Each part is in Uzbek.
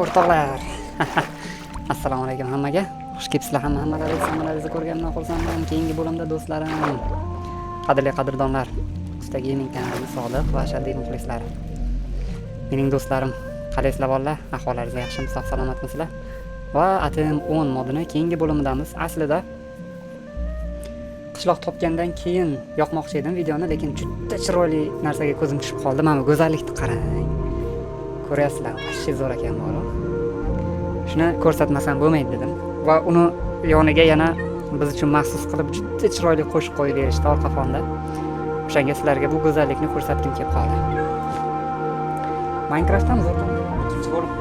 O'rtoqlar. Assalomu alaykum hammaga. Xush kelibsizlar hammalaringiz, hammalaringizni ko'rganimdan xursandman. Keyingi bo'limda do'stlarim, qadrli qadrdonlar, Usta Gaming kanalining sodiq va ashaddiy muxlislari. Mening do'stlarim, qalaysizlar bolalar? Ahvollaringiz yaxshimi, sog' salomatmisizlar? Va ATM 10 modini keyingi bo'limidamiz. Aslida qishloq topgandan keyin yoqmoqchi edim videoni, lekin juda chiroyli narsaga ko'zim tushib qoldi. Mana bu go'zallikni qarang. Ko'ryapsizlar, вообще zo'r ekan bu. Shuni ko'rsatmasam bo'lmaydi dedim. Va uni yoniga yana biz uchun maxsus qilib juda chiroyli qo'shiq qo'yib berishdi orqa fonda. O'shanga sizlarga bu go'zallikni ko'rsatgim kelib qoldi. Minecraft ham zo'r. Ikkinchi bo'lim.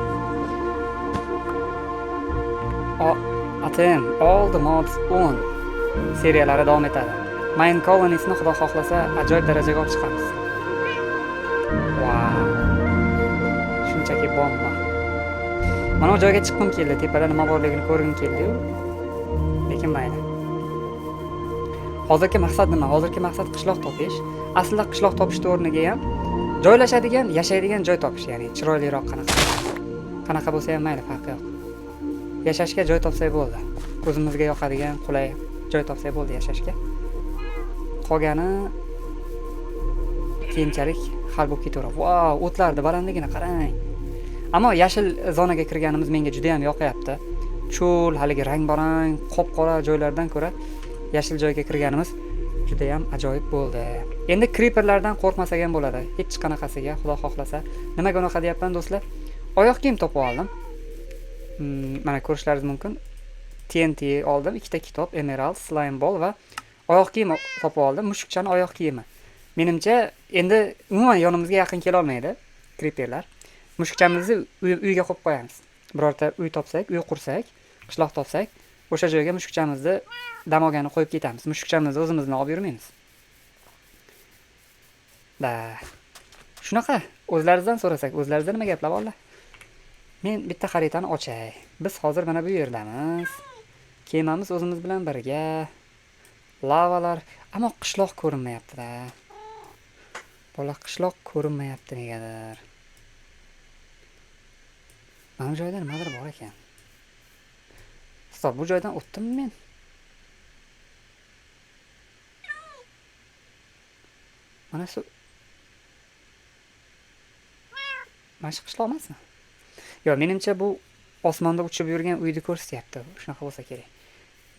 ATM All the Mods 10 seriyalari davom etadi. Mine Coloniesni xudo xohlasa ajoyib darajaga olib chiqamiz. Wow. Shunchaki bomba. Mana bu joyga chiqqim keldi, tepada nima borligini ko'rgim keldi-yu. Lekin mayli. Hozirgi maqsad nima? Hozirgi maqsad qishloq topish. Aslida qishloq topishni o'rniga ham joylashadigan, yashaydigan joy topish, ya'ni chiroyliroq qanaqa. Qanaqa bo'lsa ham mayli, farqi yo'q. Yashashga joy topsak bo'ldi. O'zimizga yoqadigan, qulay joy topsak bo'ldi yashashga. Qolgani keyinchalik hal bo'lib ketaveradi. Vau, o'tlarni balandligini qarang. Ammo yashil zonaga kirganimiz menga juda ham yoqyapti. Cho'l, haligi rang-barang, qop-qora joylardan ko'ra yashil joyga kirganimiz juda ham ajoyib bo'ldi. Endi creeperlardan qo'rqmasak ham bo'ladi. Hech qanaqasiga, xudo xohlasa. Nimaga unaqa deyapman do'stlar? Oyoq kiyim topib oldim. Mana ko'rishlaringiz mumkin. TNT oldim, ikkita kitob, emerald, slime ball va oyoq kiyim topib oldim, mushukchani oyoq kiyimi. Menimcha, endi umuman yonimizga yaqin kela olmaydi creeperlar. Mushukchamizni uyga qo'yib qo'yamiz. Birorta uy topsak, uy qursak, qishloq topsak, o'sha joyga mushukchamizni dam olgani qo'yib ketamiz. Mushukchamizni o'zimizni olib yurmaymiz. Da. Shunaqa, o'zlaringizdan so'rasak, o'zlaringizda nima gaplar bolalar? Men bitta xaritani ochay. Biz hozir mana bu yerdamiz. Kemamiz o'zimiz bilan birga. Lavalar, ammo qishloq ko'rinmayapti-da. Bola, qishloq ko'rinmayapti negadir. Mana bu joyda nimadir bor ekan. Stop, bu joydan o'tdimmi men? Mana shu Mana shu qishloq emasmi? Yo'q, menimcha bu osmonda uchib yurgan uyni ko'rsatyapti. Shunaqa bo'lsa kerak.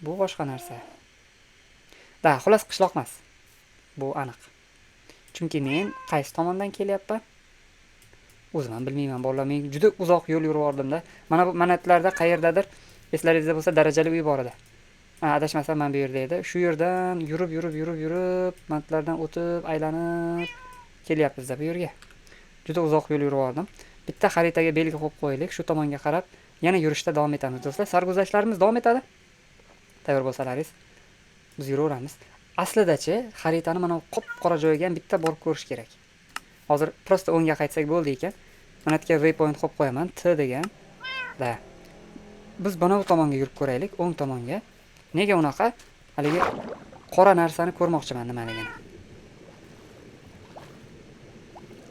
Bu boshqa narsa. Da, xullas qishloq emas. Bu aniq. Chunki men qaysi tomondan kelyapman? O'zim ham bilmayman, bolalar. Men juda uzoq yo'l yurib yubordimda. Mana bu manatlarda qayerdadir eslaringizda bo'lsa darajali uy bor edi. Ha, adashmasam mana bu yerda edi. Shu yerdan yurib, yurib, yurib, yurib, manatlardan o'tib, aylanib kelyapmiz-da bu yerga. Juda uzoq yo'l yurib yubordim. Bitta xaritaga belgi qo'yib qo'yaylik. Shu tomonga qarab yana yurishda davom etamiz do'stlar. Sarguzashtlarimiz davom etadi. Tayyor bo'lsalaringiz biz yuraveramiz. Aslidachi xaritani mana bu qop-qora joyga ham bitta borib ko'rish kerak. Hozir prosta o'ngga qaytsak bo'ldi ekan. Mana bu yerga waypoint qo'yib qo'yaman, T degan. Da. Biz mana bu tomonga yurib ko'raylik, o'ng tomonga. Nega unaqa? Haligi qora narsani ko'rmoqchiman nimaligini.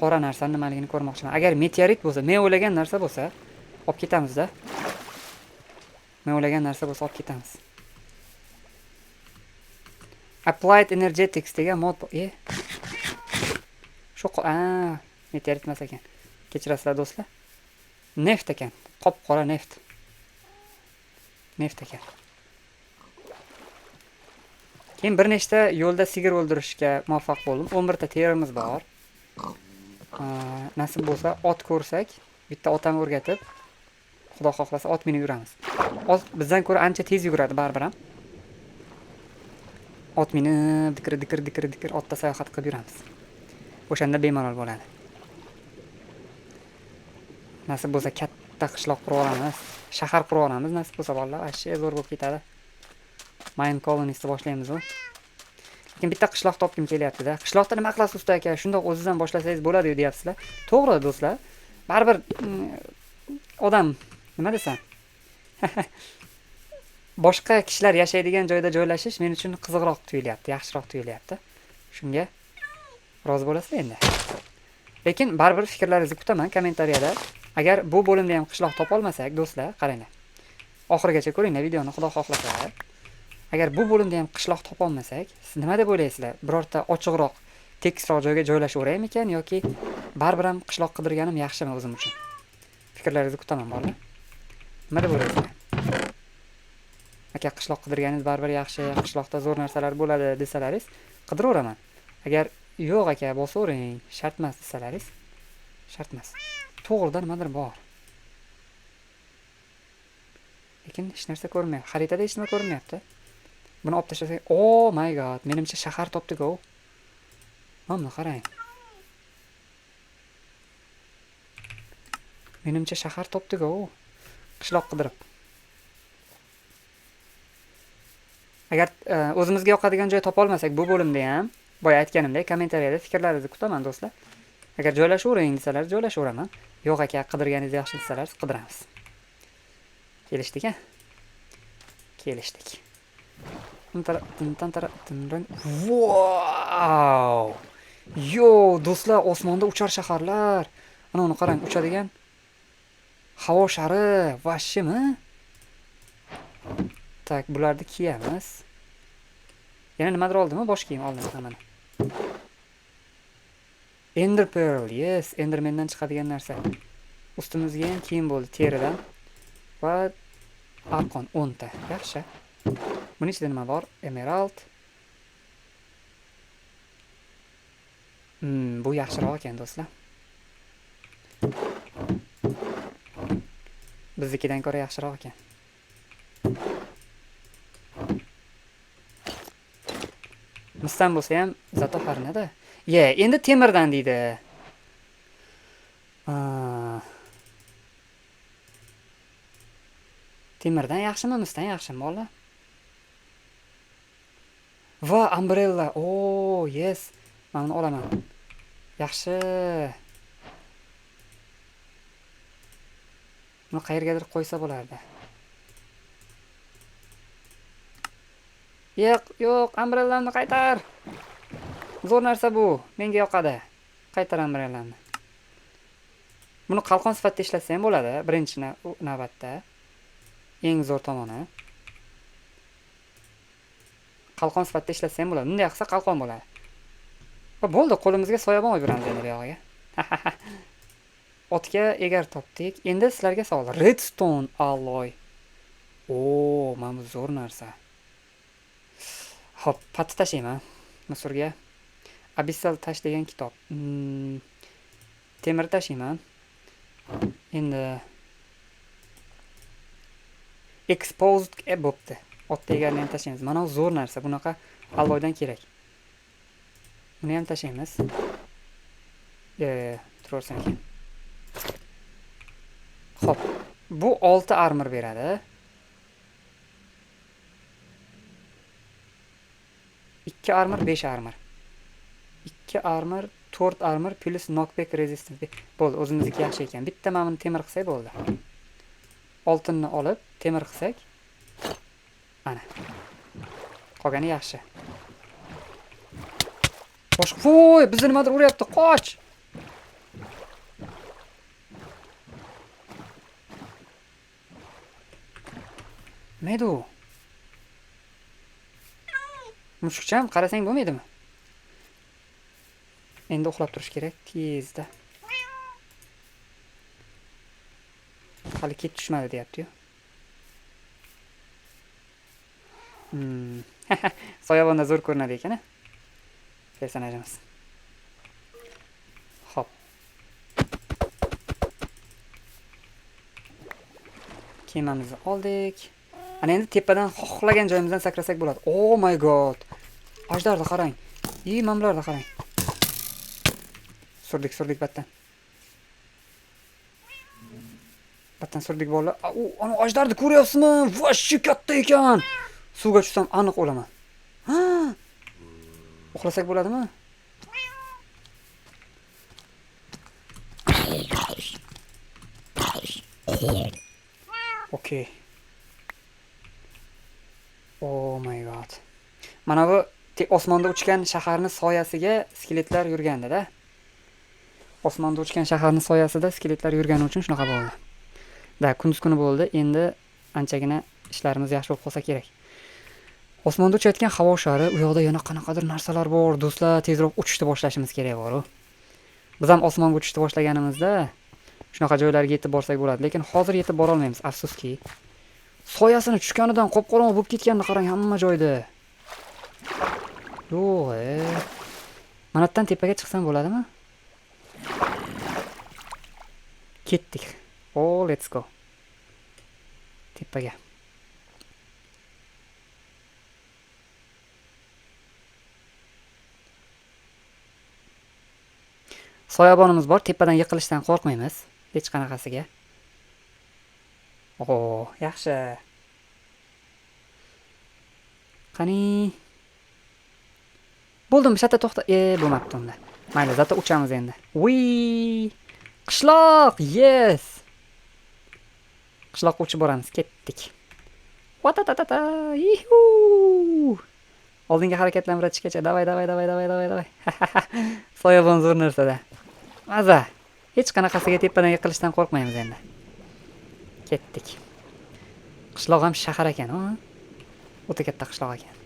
Qora narsani nimaligini ko'rmoqchiman. Agar meteorit bo'lsa, men o'ylagan narsa bo'lsa, olib ketamizda. Men o'ylagan narsa bo'lsa olib ketamiz. Applied Energetics degan mod bor. Shu meteorit emas ekan. Kechirasizlar do'stlar. Neft ekan. Qop-qora neft. Neft ekan. Keyin bir nechta yo'lda sigir o'ldirishga muvaffaq bo'ldim. 11 ta terimiz bor. Nasib bo'lsa ot ko'rsak, bitta ot ham o'rgatib, xudo xohlasa ot minib yuramiz. Ot bizdan ko'ra ancha tez yuguradi baribir ham. Ot minib, dikir dikir dikir dikir otda sayohat qilib yuramiz. O'shanda bemalol bo'ladi. Nasib bo'lsa katta qishloq qurib olamiz, shahar qurib olamiz, nasib bo'lsa bolalar, vashshe zo'r bo'lib ketadi. Mine Coloniesni boshlaymiz u. Lekin bitta qishloq topgim kelyapti-da. Qishloqda nima qilasiz usta aka? Shundoq o'zingizdan boshlasangiz bo'ladi-yu deyapsizlar. To'g'ri do'stlar. Baribir odam nima desam? Boshqa kishilar yashaydigan joyda joylashish men uchun qiziqroq tuyulyapti, yaxshiroq tuyulyapti. Shunga rozi bo'lasizlar endi. Lekin baribir fikrlaringizni kutaman kommentariyada. Agar bu bo'limda ham qishloq topa olmasak, do'stlar, qaranglar. Oxirigacha ko'ringlar videoni, Xudo xohlasa. Agar bu bo'limda ham qishloq topa olmasak, siz nima deb o'ylaysizlar? Birorta ochiqroq, tekisroq joyga joylashaveraymikan yoki baribir ham qishloq qidirganim yaxshimi o'zim uchun? Fikrlaringizni kutaman, bolalar. Nima deb o'ylaysizlar? Aka, qishloq qidirganingiz baribir yaxshi, qishloqda zo'r narsalar bo'ladi desalaringiz, qidiraveraman. Agar yo'q aka, bosavering, shart emas desalaringiz, shart emas. To'g'rida nimadir bor. Lekin hech narsa ko'rinmayapti. Xaritada hech nima ko'rinmayapti. Buni olib tashlasak, oh my god, menimcha shahar topdik-ku. Mana buni qarang. Menimcha shahar topdik-ku. Qishloq qidirib. Agar o'zimizga yoqadigan joy topa olmasak, bu bo'limda ham boya aytganimdek, kommentariyada fikrlaringizni kutaman do'stlar. Agar joylashavering desalar, joylashaveraman. Yo'q aka, qidirganingiz yaxshi desalar, qidiramiz. Kelishdik-a? Kelishdik. Wow! Yo, do'stlar, osmonda uchar shaharlar. Ana uni qarang, uchadigan havo shari, vashshimi? Tak, bularni kiyamiz. Yana nimadir oldimmi? Bosh kiyim oldim, ha, mana. Ender Pearl, yes, Endermandan chiqadigan narsa. Ustimizga ham kiyim bo'ldi teridan. Va arqon 10 ta. Yaxshi. Buning ichida nima bor? Emerald. Bu yaxshiroq ekan, do'stlar. Biznikidan ko'ra yaxshiroq ekan. Misdan bo'lsa ham zato harnada. Ye, endi temirdan deydi. Temirdan yaxshimi, misdan yaxshimi, bolalar? Va umbrella. Oh, yes. Men buni olaman. Yaxshi. Buni qayergadir qo'ysa bo'lardi. Yo'q, yo'q, umbrellamni qaytar. Zo'r narsa bu. Menga yoqadi. Qaytar umbrellamni. Buni qalqon sifatida ishlatsa ham bo'ladi, birinchi navbatda. Eng zo'r tomoni. Qalqon sifatida ishlatsa ham bo'ladi. Bunday qilsa qalqon bo'ladi. Va bo'ldi, qo'limizga soyabon olib yuramiz endi bu yog'iga. Otga egar topdik. Endi sizlarga savol. Redstone alloy. O, mana bu zo'r narsa. Xo'p, patti tashlayman Musurga. Abyssal tash degan kitob. Temir tashlayman. Endi exposed bo'pti. Otda egarni ham tashlaymiz. Mana bu zo'r narsa. Bunaqa alloydan kerak. Buni ham tashlaymiz. Turaversin ekan. Xo'p, bu 6 armor beradi. 2 armor, 5 armor. 2 armor, 4 armor plus knockback resistance. Bo'ldi, o'zimizniki yaxshi ekan. Bitta mana buni temir qilsak bo'ldi. Oltinni olib temir qilsak, mana. Qolgani yaxshi. Boshqa, voy, bizni nimadir uryapti, qoch! Nima edi u? Mushukcham, qarasang bo'lmaydimi? Endi uxlab turish kerak tezda. Hali kech tushmadi deyapti-yu. Soyabonda zo'r ko'rinadi ekan-a? Personajimiz. Xo'p. Kemamizni oldik. Ana endi tepadan xohlagan joyimizdan sakrasak bo'ladi. Oh my god. Ajdarni qarang. I, mana bularni qarang. Surdik, surdik battan. Battan surdik bolalar. A, u, ana ajdarni ko'ryapsizmi? Vashshi katta ekan. Suvga tushsam aniq o'laman. Ha! Uxlasak bo'ladimi? Okey. Oh my god. Mana bu osmonda uchgan shaharning soyasiga skeletlar yurganda-da. Osmonda uchgan shaharning soyasida skeletlar yurgani uchun shunaqa bo'ldi. Da, kunduz kuni bo'ldi. Endi anchagina ishlarimiz yaxshi bo'lib qolsa kerak. Osmonda uchayotgan havo shari, u yoqda yana qanaqadir narsalar bor. Do'stlar, tezroq uchishni boshlashimiz kerak bor-u. Biz ham osmonga uchishni boshlaganimizda shunaqa joylarga yetib borsak bo'ladi, lekin hozir yetib bora olmaymiz, afsuski. Soyasini tushganidan qop-qorong'u bo'lib ketganini qarang hamma joyda. Yo'q, Mana yerdan tepaga chiqsam bo'ladimi? Ketdik. Oh, let's go. Tepaga. Soyabonimiz bor, tepadan yiqilishdan qo'rqmaymiz hech qanaqasiga. Oh, yaxshi. Qani? Bo'ldim, shatta to'xta. Bo'lmabdi unda. Mayli, zato uchamiz endi. Ui! Qishloq, yes! Qishloqqa uchib boramiz, ketdik. Wa-ta-ta-ta-ta! Ihu! Oldinga harakatlan, bratishkacha. Davay, davay, davay, davay, davay, davay. Soyabon zo'r narsada. Maza. Hech qanaqasiga tepadan yiqilishdan qo'rqmaymiz endi. Ketdik. Qishloq ham shahar ekan, ha? O'ta katta qishloq ekan.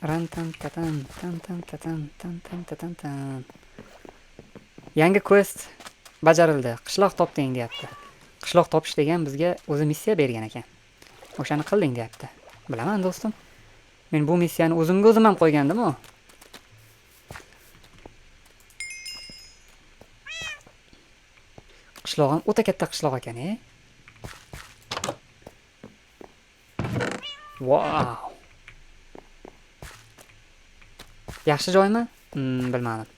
Ran tan ta tan tan tan ta tan tan tan ta tan tan. Yangi quest bajarildi. Qishloq topding deyapti. Qishloq topish degan bizga o'zi missiya bergan ekan. O'shani qilding deyapti. Bilaman do'stim. Men bu missiyani o'zimga o'zim ham qo'ygandim-u. Qishloq ham o'ta katta qishloq ekan-e. Wow. Yaxshi joymi? Bilmadim.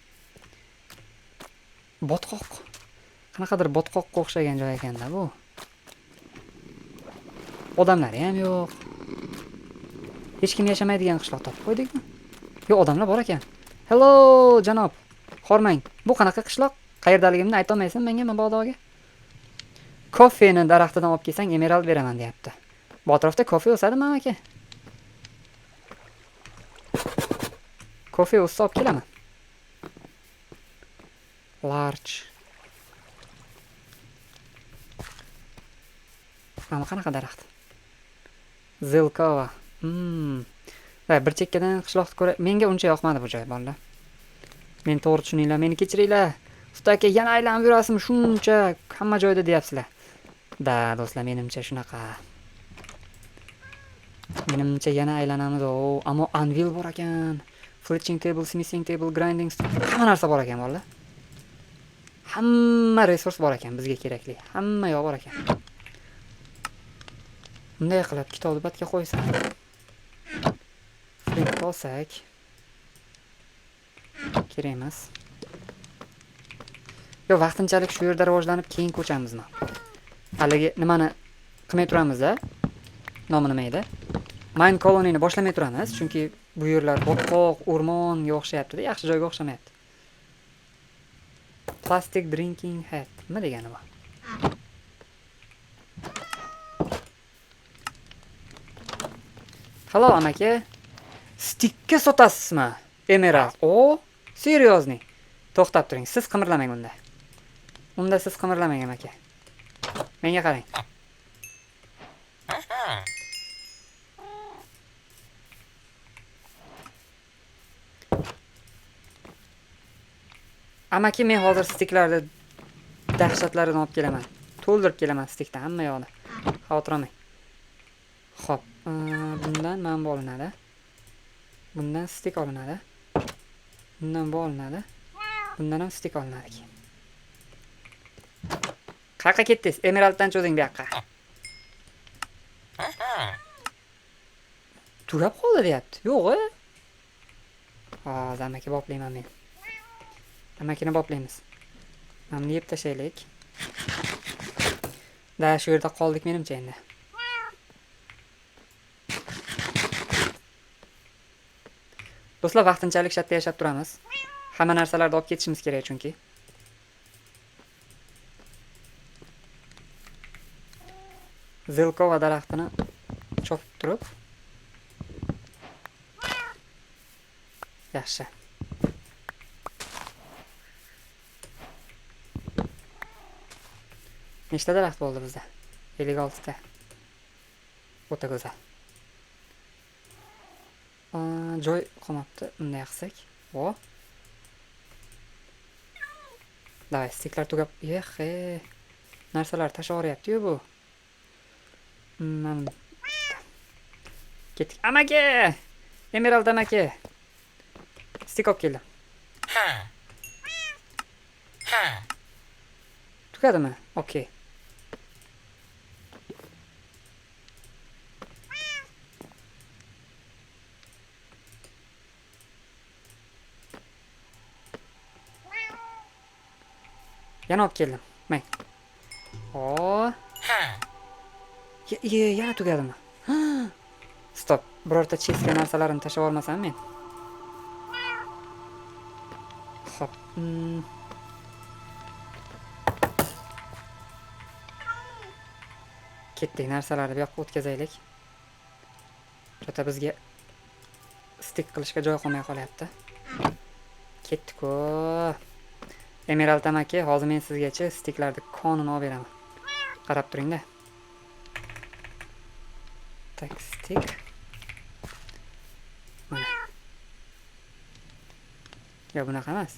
Botqoq. Qanaqadir botqoqqa o'xshagan joy ekanda bu. Odamlari ham yo'q. Hech kim yashamaydigan qishloq topib qo'ydikmi? Yo'q, odamlar bor ekan. Hello, janob. Xormang. Bu qanaqa qishloq? Qayerdaligimni ayta olmaysan menga mabodoga? Kofeni daraxtidan olib kelsang emerald beraman deyapti. Bu atrofda kofe o'sadimi aka? Kofe o'ssa olib kelaman. Large. Mana qanaqa daraxt? Zilkova. Va bir chekkadan qishloqni ko'ra, menga uncha yoqmadi bu joy, bolalar. Meni to'g'ri tushuninglar, meni kechiringlar. Usta aka, yana aylanib yurasizmi shuncha hamma joyda deyapsizlar. Da, do'stlar, menimcha shunaqa. Menimcha yana aylanamiz. O, ammo anvil bor ekan. Fletching table, smithing table, grinding stone, hamma narsa bor ekan, bolalar. Hamma resurs bor ekan bizga kerakli. Hamma yo'q bor ekan. Bunday qilib kitobni batga qo'ysak, flint olsak kerak emas. Yo'q, vaqtinchalik shu yerda rivojlanib keyin ko'chamizmi? Haligi nimani qilmay turamiz-da? Nomi nima edi? Mine colony'ni boshlamay turamiz, chunki bu yerlar botqoq, o'rmonga o'xshayapti-da, yaxshi joyga o'xshamayapti. Plastic drinking hat nima degani bu? Hello, amaki. Stickka sotasizmi? Emerald. O, seriyozniy. To'xtab turing, siz qimirlamang unda. Unda siz qimirlamang amaki. Menga qarang. Amaki, men hozir sticklarni dahshatlaridan olib kelaman. To'ldirib kelaman stickdan hamma yoqni. Xavotir olmang. Xo'p, bundan mana bu olinadi. Bundan stick olinadi. Bundan bu olinadi. Bundan ham stick olinadi keyin. Qayerga ketdingiz? Emeralddan cho'zing bu yoqqa. Tugab qoldi deyapti. Yo'q-e. Hozir amaki boplayman men. Amakini boplaymiz. Mana buni yeb tashlaylik. Da, shu yerda qoldik menimcha endi. Do'stlar, vaqtinchalik shu yerda yashab turamiz. Hamma narsalarni olib ketishimiz kerak chunki. Zelkova daraxtini chopib turib, Yaxshi. Nechta daraxt bo'ldi bizda? 56 ta. O'ta go'zal. Joy qolmabdi. Bunday qilsak. O. Davay, stiklar tugab. Yehe. Narsalar tashaveryapti-yu bu. Mana. Ketdik. Amaki! Emerald amaki. Stik olib keldim. Tugadimi? Okey. Yana olib keldim. Mang. O. Ye, yana tugadimi? Stop. Birorta chestga narsalarimni tashlab olmasam men. Xo'p. Ketdik, narsalarni bu yoqqa o'tkazaylik. Chota bizga stik qilishga joy qolmay qolyapti. Ketdik-ku. Emerald amaki, hozir men sizgacha stiklarni konini olib beraman. Qarab turing-da. Tak, stik. Mana. Yo, bunaqa emas.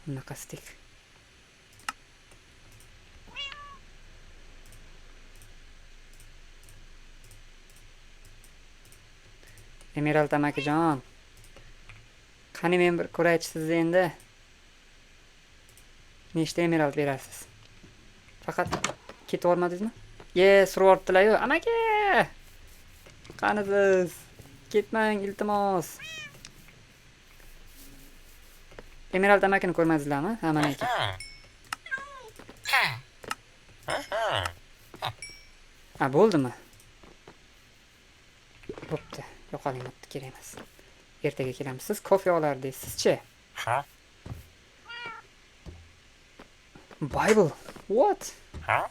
Bunaqa stik. Emerald amakijon. Qani men bir ko'raychi sizni endi. Nechta emerald berasiz? Faqat ketib yubormadingizmi? Ye, surib yuboribdilar-yu. Amaki! Qanisiz? Ketmang, iltimos. Emerald amakini ko'rmadingizlarmi? Ha, mana ekan. Ha, bo'ldimi? Bo'pti. Yo'qoling, bo'pti, kerak emas. Ertaga kelamiz. Siz kofe olardingiz, sizchi? Ha? Bible. What? Ha?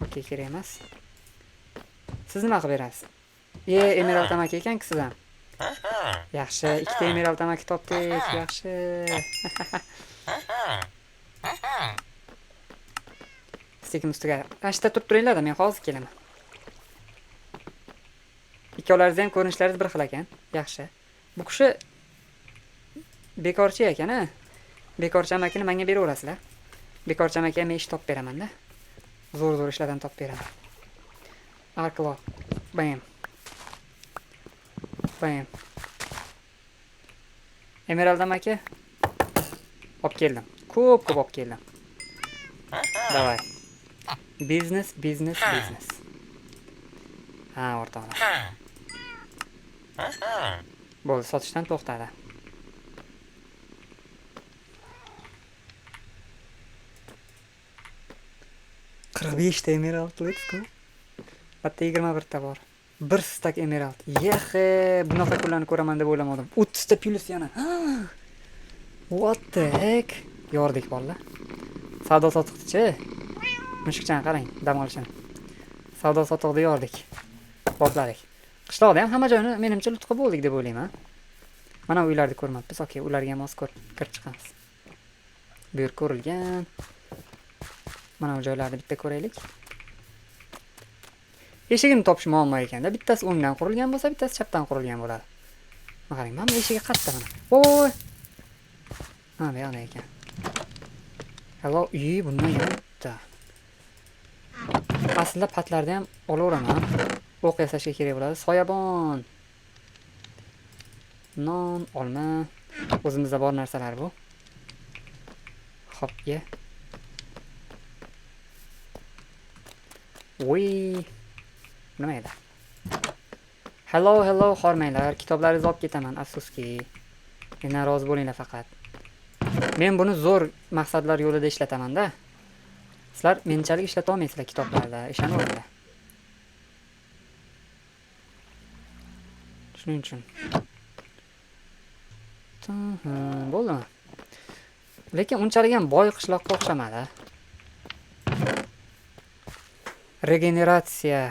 Okey, kerak emas. Siz nima qilib berasiz? Ye, Emerald amaki ekan-ku siz ham. Yaxshi, ikkita Emerald amaki topdik. Yaxshi. Stikimiz tugadi. Mana shu yerda turib turinglar-da, men hozir kelaman. Ikkovlaringiz ham ko'rinishlaringiz bir xil ekan. Yaxshi. Bu kishi bekorchi ekan, ha? Bekorchi amakini menga beraverasizlar. Bekorchi amakiga men ish topib beraman-da. Zo'r-zo'r ishlardan topib beraman. Arklo. Bam. Bam. Emerald amaki olib keldim. Ko'p-ko'p olib keldim. Davay. Biznes, biznes, biznes. Ha, o'rtoqlar. Bo'ldi, sotishdan to'xtadi. 45 ta emerald, let's go. Hatto 21 ta bor. Bir stak emerald. Yehe, bunaqa kunlarni ko'raman deb o'ylamadim. 30 ta plus yana. What the heck? Yordik bolalar. Savdo sotiqchi. Mushukchani qarang, dam olishini. Savdo sotiqda yordik. Bopladik. Qishloqda ham hamma joyni menimcha lut qilib bo'ldik deb o'ylayman. Mana uylarni ko'rmabmiz. Okey, ularga ham hozir kirib chiqamiz. Bu yer ko'rilgan. Mana bu joylarni bitta ko'raylik. Eshigini topish muammo ekanda. Bittasi o'ngdan qurilgan bo'lsa, bittasi chapdan qurilgan bo'ladi. Mana qarang, mana bu eshigi qayerda mana? Voy! Ha, bu yoqda ekan. Hello, uy, bundan yana bitta. Aslida patlarni ham olaveraman. O'q yasashga kerak bo'ladi. Soyabon. Non, olma. O'zimizda bor narsalar bu. Xo'p, ye. Voy. Nima edi? Hello, hello, hormanglar. Kitoblaringizni olib ketaman, afsuski. Mendan rozi bo'linglar faqat. Men buni zo'r maqsadlar yo'lida ishlataman-da. Sizlar menchalik ishlata olmaysizlar kitoblarda, ishonaveringlar. Shuning uchun. Bo'ldimi? Lekin unchalik ham boy qishloqqa o'xshamadi. Regeneratsiya.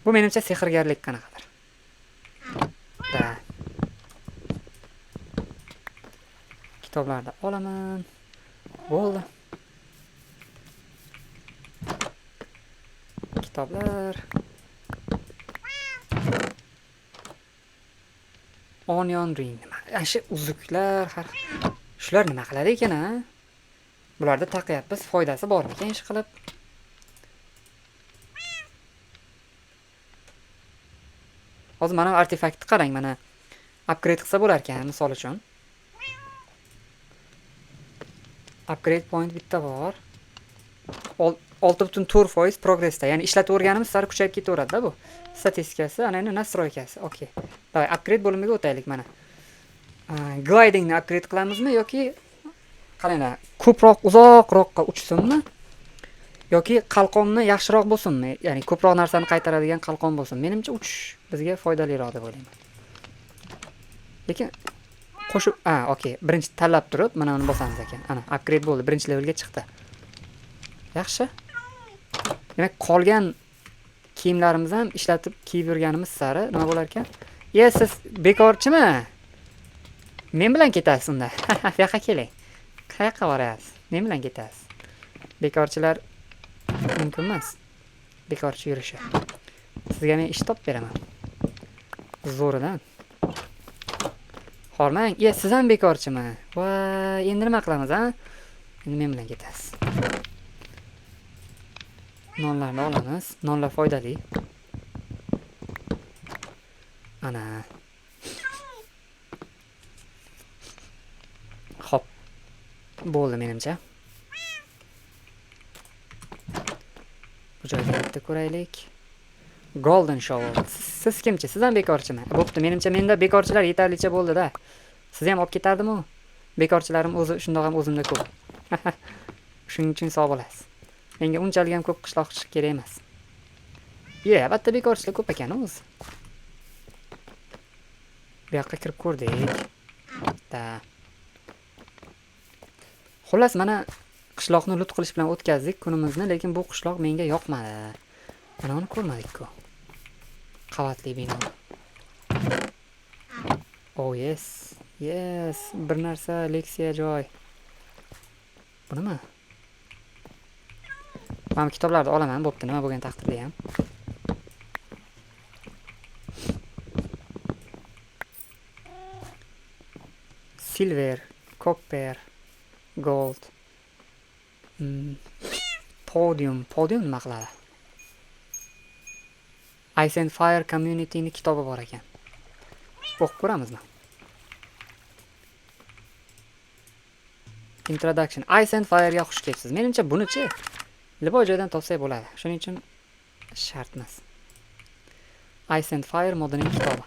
Bu menimcha sehrgarlik qanaqadir. Da. Kitoblarni olaman. Bo'ldi. Kitoblar. Onion ring nima? Ana shu uzuklar, har shular nima qiladi ekan, a? Bularda taqyapmiz, foydasi bormikan ish qilib? Hozir mana artefaktni qarang, mana upgrade qilsa bo'lar ekan, misol uchun. Upgrade point bitta bor. 6.4% progressda, ya'ni ishlataverganimiz sari kuchayib ketaveradi-da bu. Statistikasi, ana endi nastroykasi. Okey. Davay, upgrade bo'limiga o'taylik mana. Glidingni upgrade qilamizmi yoki qaranglar, ko'proq uzoqroqqa uchsinmi yoki qalqonni yaxshiroq bo'lsinmi? Ya'ni ko'proq narsani qaytaradigan qalqon bo'lsin. Menimcha uchish bizga foydaliroq deb o'ylayman. Lekin qo'shib, a, okey, birinchi tanlab turib, mana uni bosamiz ekan. Ana, upgrade bo'ldi, birinchi levelga chiqdi. Yaxshi. Demak, qolgan kiyimlarimiz ham ishlatib kiyib yurganimiz sari nima bo'lar ekan? Ye, siz bekorchimi? Men bilan ketasiz unda. Bu yoqqa keling. Qayoqqa borasiz? Men bilan ketasiz. Bekorchilar mumkin emas. Bekorchi yurishi. Sizga men ish topib beraman. Zo'ridan. Hormang. Ye, siz ham bekorchimi? Voy, endi nima qilamiz, a? Endi men bilan ketasiz. Nonlarni olamiz. Nonlar foydali. Ana. Xo'p. Bo'ldi menimcha. Bu joyda bitta ko'raylik. Golden Shovel. Siz kimchi? Siz ham bekorchimi? Bo'pti, menimcha menda bekorchilar yetarlicha bo'ldi-da. Siz ham olib ketardim-u. Bekorchilarim o'zi shundoq ham o'zimda ko'p. Shuning uchun sog' bo'lasiz. Menga unchalik ham ko'p qishloqchi kerak emas. Ye, albatta bekorchilar ko'p ekan o'zi. Bu yoqqa kirib ko'rdik. Da. Xullas, mana qishloqni lut qilish bilan o'tkazdik kunimizni, lekin bu qishloq menga yoqmadi. Mana uni ko'rmadik-ku. Qavatli bino. Oh yes. Yes, bir narsa leksiya joy. Bu nima? Men kitoblarni olaman, bo'pti, nima bo'lgan taqdirda ham. Silver, copper, gold. Podium, podium nima qiladi? Ice and Fire Community'ning kitobi bor ekan. O'qib ko'ramizmi? Introduction. Ice and Fire'ga xush kelibsiz. Menimcha buni-chi liboy joydan topsak bo'ladi. Shuning uchun shart emas. Ice and Fire modining kitobi.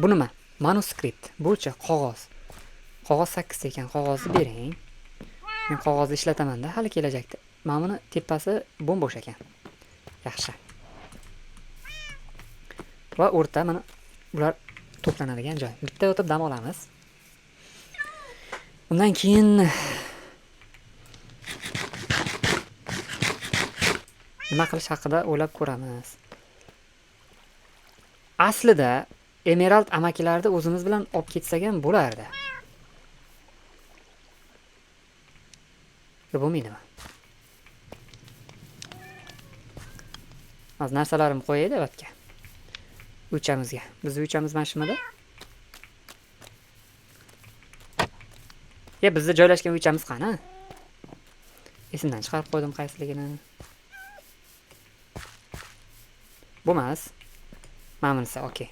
Bu nima? Manuskript. Bu-chi qog'oz. Qog'oz 8 ekan. Qog'ozni bering. Men qog'ozni ishlataman-da hali kelajakda. Mana buni tepasi bo'm-bo'sh ekan. Yaxshi. Va o'rta mana bular to'planadigan joy. Bitta o'tib dam olamiz. Undan keyin nima qilish haqida o'ylab ko'ramiz. Aslida Emerald amakilarni o'zimiz bilan olib ketsak ham bo'lardi. Yo, bo'lmaydimi? Hozir narsalarimni qo'yaylik albatta. Uychamizga. Biz uychamiz mana shumidi? Ya bizda joylashgan uychamiz qani? Esimdan chiqarib qo'ydim qaysiligini. Bo'lmas. Mana bunisi, okey.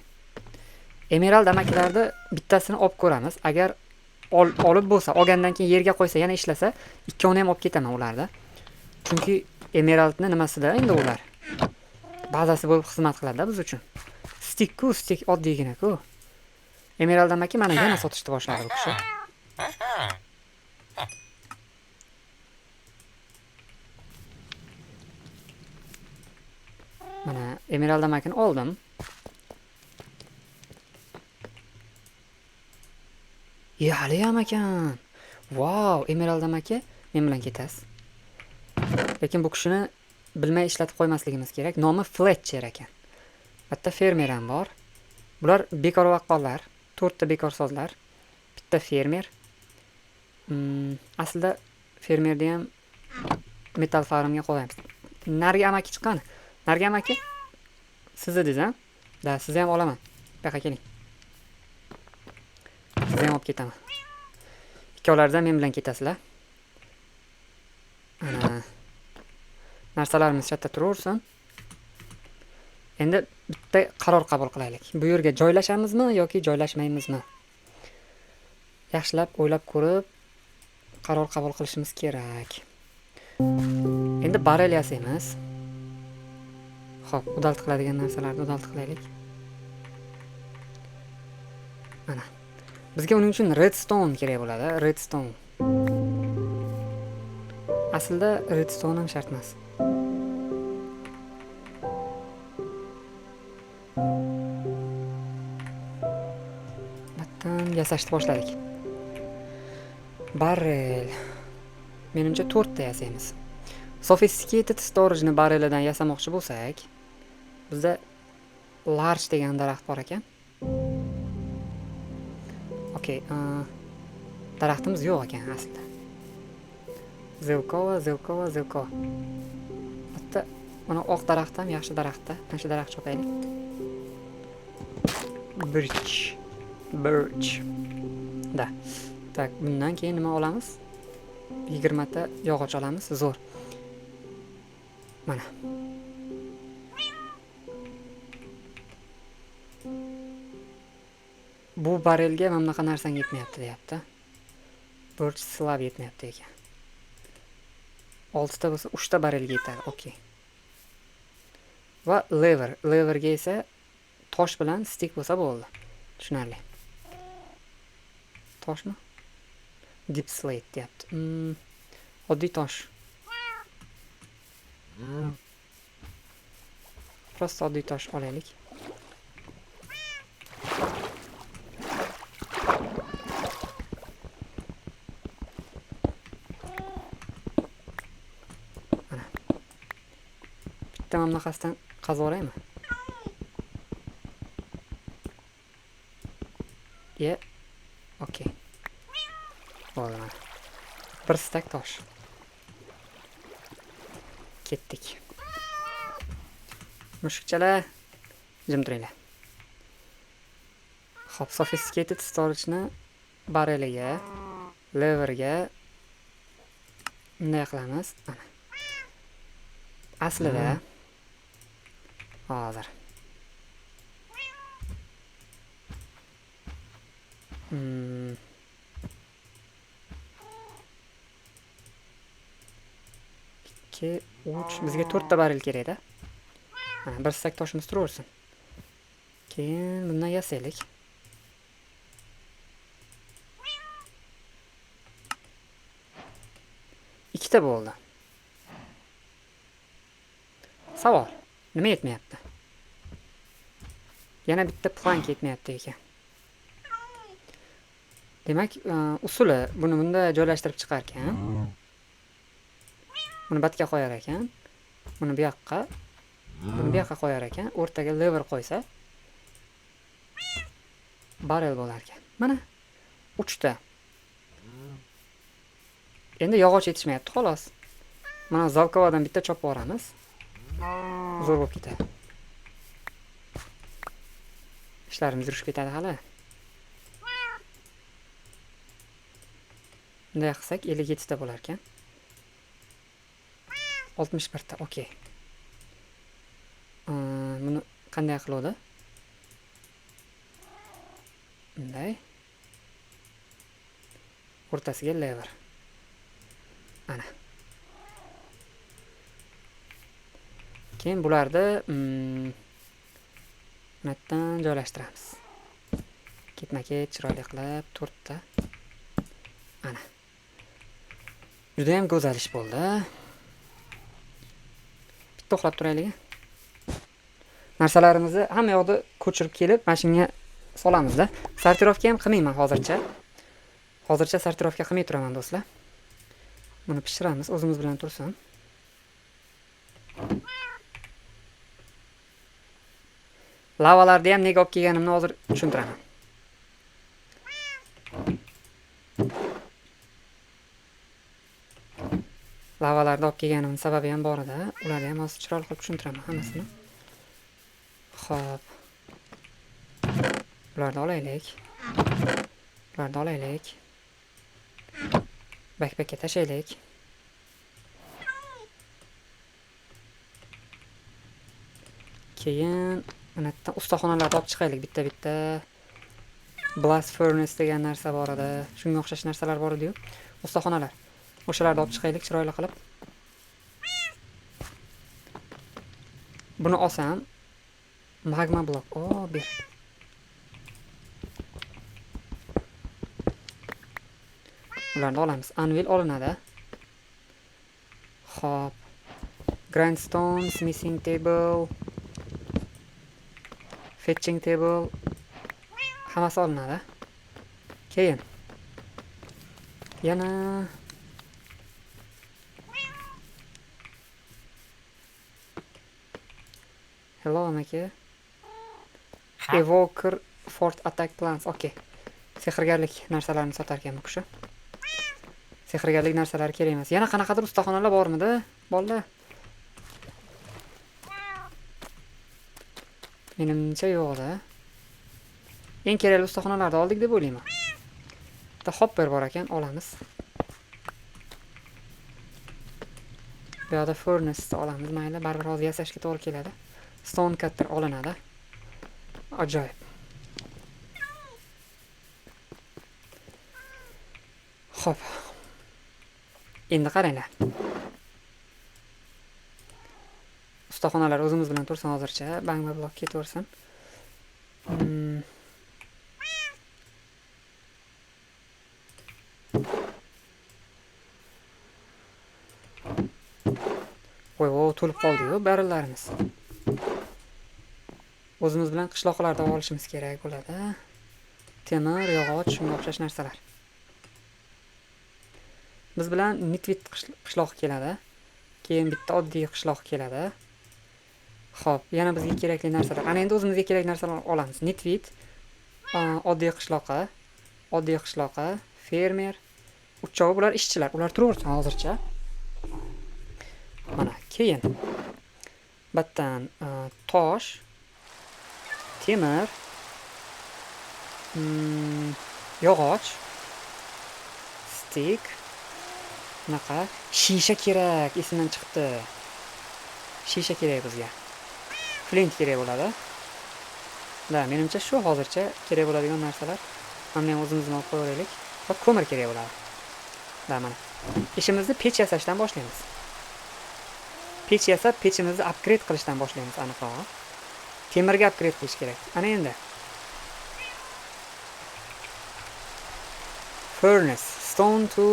Emerald amakilarni bittasini olib ko'ramiz. Agar olib bo'lsa, olgandan keyin yerga qo'ysa, yana ishlasa, ikkovini ham olib ketaman ularni. Chunki emeraldni nimasida endi ular bazasi bo'lib xizmat qiladi-da biz uchun. Stick-ku, stick oddiygina-ku. Emerald amaki mana yana sotishni boshladi bu kishi. Mana Emerald amakini oldim. Ye, hali ham ekan. Wow, Emerald amaki men bilan ketasiz. Lekin bu kishini bilmay ishlatib qo'ymasligimiz kerak. Nomi Fletcher ekan. Bitta fermer ham bor. Bular bekor vaqqollar, 4 ta bekorsozlar, bitta fermer. Aslida fermerni ham metal farmga qo'yamiz. Narigi amaki chiqqan. Narigi amaki sizni dedingiz, ha? Da, sizni ham olaman. Bu yoqqa keling. Sizni ham olib ketaman. Ikkovlaridan men bilan ketasizlar. Ana. Narsalarimiz shu yerda turaversin. Endi bitta qaror qabul qilaylik. Bu yerga joylashamizmi yoki joylashmaymizmi? Yaxshilab o'ylab ko'rib qaror qabul qilishimiz kerak. Endi barel yasaymiz. Xo'p, udalt qiladigan narsalarni udalt qilaylik. Mana. Bizga uning uchun redstone kerak bo'ladi, redstone. Aslida redstone ham shart emas. Battan yasashni boshladik. Barrel. Menimcha 4 ta yasaymiz. Sophisticated storage-ni barrelidan yasamoqchi bo'lsak, bizda large degan daraxt bor ekan. Okey, daraxtimiz yo'q ekan aslida. Zelkova, zelkova, zelkova. Bitta mana oq daraxt ham yaxshi daraxtda. Mana shu daraxt chopaylik. Birch. Birch. Da. Tak, bundan keyin nima olamiz? 20 ta yog'och olamiz. Zo'r. Mana. Bu barelga mana bunaqa narsang yetmayapti deyapti. Birch slab yetmayapti ekan. 6 ta bo'lsa 3 ta barelga yetadi. Okey. Va lever. Leverga esa tosh bilan stick bo'lsa bo'ldi. Tushunarli. Toshmi? Deep slate deyapti. Oddiy tosh. Prosta oddiy tosh olaylik. Mana. Bitta mana bunaqasidan qazib olaymi? Ye. Okey. Bo'ldi mana. Bir stak tosh. Ketdik. Mushukchalar, jim turinglar. Xo'p, sophisticated storage-ni bareliga, leverga bunday qilamiz. Mana. Aslida hozir. 2, 3, bizga 4 ta barel kerak-da. Mana bir stak toshimiz turaversin. Keyin bundan yasaylik. Ikkita bo'ldi. Savol. Nima yetmayapti? Yana bitta plank yetmayapti ekan. Demak, usuli buni bunda joylashtirib chiqar ekan. Buni batga qo'yar ekan. Buni bu yoqqa, buni bu yoqqa qo'yar ekan. O'rtaga lever qo'ysa barrel bo'lar ekan. Mana 3 ta. Endi yog'och yetishmayapti, xolos. Mana Zalkovadan bitta chopib yuboramiz. Zo'r bo'lib ketadi. Ishlarimiz yurishib ketadi hali. Bunday qilsak 57 ta bo'lar ekan. 61 ta, okey. Buni qanday qiluvdi? Bunday. O'rtasiga lever. Ana. Keyin bularni, bundan joylashtiramiz. Ketma-ket chiroyli qilib 4 ta. Ana. Juda ham go'zal ish bo'ldi. Bitta uxlab turaylik. Narsalarimizni hamma yoqda ko'chirib kelib, mana shunga solamizda. Sortirovka ham qilmayman hozircha. Hozircha sortirovka qilmay turaman do'stlar. Buni pishiramiz, o'zimiz bilan tursin. Lavalarni ham nega olib kelganimni hozir tushuntiraman. Lavalarni olib kelganimning sababi ham bor edi. Ularni ham hozir chiroyli qilib tushuntiraman hammasini. Xo'p. Bularni olaylik. Bularni olaylik. Backpackka tashlaylik. Keyin mana yerdan ustaxonalarni olib chiqaylik bitta-bitta. Blast furnace degan narsa bor edi. Shunga o'xshash narsalar bor edi-yu. Ustaxonalar. O'shalarni olib chiqaylik chiroyli qilib. Buni olsam magma blok. O, ber. Ularni olamiz. Anvil olinadi. Xo'p. Grindstone, smithing table, fetching table hammasi olinadi. Keyin yana hello amaki. Evoker Fort Attack Plans. Okay. Sehrgarlik narsalarini sotar ekan bu kishi. Sehrgarlik narsalari kerak emas. Yana qanaqadir ustaxonalar bormidi, bolalar? Menimcha yo'q-da. Eng kerakli ustaxonalarni oldik deb o'ylayman. Bitta hopper bor ekan, olamiz. Bu yoqda furnace olamiz, mayli, baribir hozir yasashga to'g'ri keladi. Stone cutter olinadi. Ajoyib. Xo'p. Endi qaranglar. Ustaxonalar o'zimiz bilan tursin hozircha. Bangma blok ketaversin. Voy, voy, to'lib qoldi-yu barrellarimiz. O'zimiz bilan qishloqlarda olishimiz kerak bo'ladi. Temir, yog'och, shunga o'xshash narsalar. Biz bilan Nitvit qishlog'i keladi. Keyin bitta oddiy qishloq keladi. Xo'p, yana bizga kerakli narsalar. Ana endi o'zimizga kerakli narsalarni olamiz. Nitvit, oddiy qishloqi, oddiy qishloqi, fermer, uchovi bular ishchilar. Ular turaversin hozircha. Mana keyin battan tosh, temir, yog'och, stick, bunaqa shisha kerak, esimdan chiqibdi. Shisha kerak bizga. Flint kerak bo'ladi. Da, menimcha shu hozircha kerak bo'ladigan narsalar. Mana ham o'zimizni olib qo'yaylik. Va ko'mir kerak bo'ladi. Da, mana. Ishimizni pech yasashdan boshlaymiz. Pech yasab, pechimizni upgrade qilishdan boshlaymiz aniqrog'i. Temirga upgrade qilish kerak. Ana endi. Furnace, stone to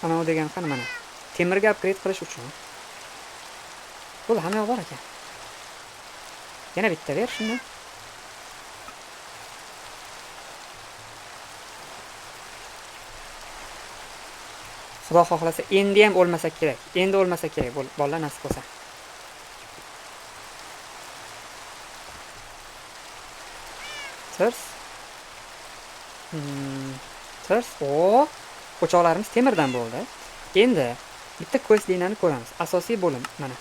ana u degan qani mana. Temirga upgrade qilish uchun. Bo'ldi, hamma yoq bor ekan. Yana bitta ber shuni. Xudo xohlasa endi ham o'lmasa kerak. Endi o'lmasa kerak, bolalar nasib bo'lsa. Tirs. Tirs. O, o'choqlarimiz temirdan bo'ldi. Endi bitta quest linani ko'ramiz. Asosiy bo'lim mana.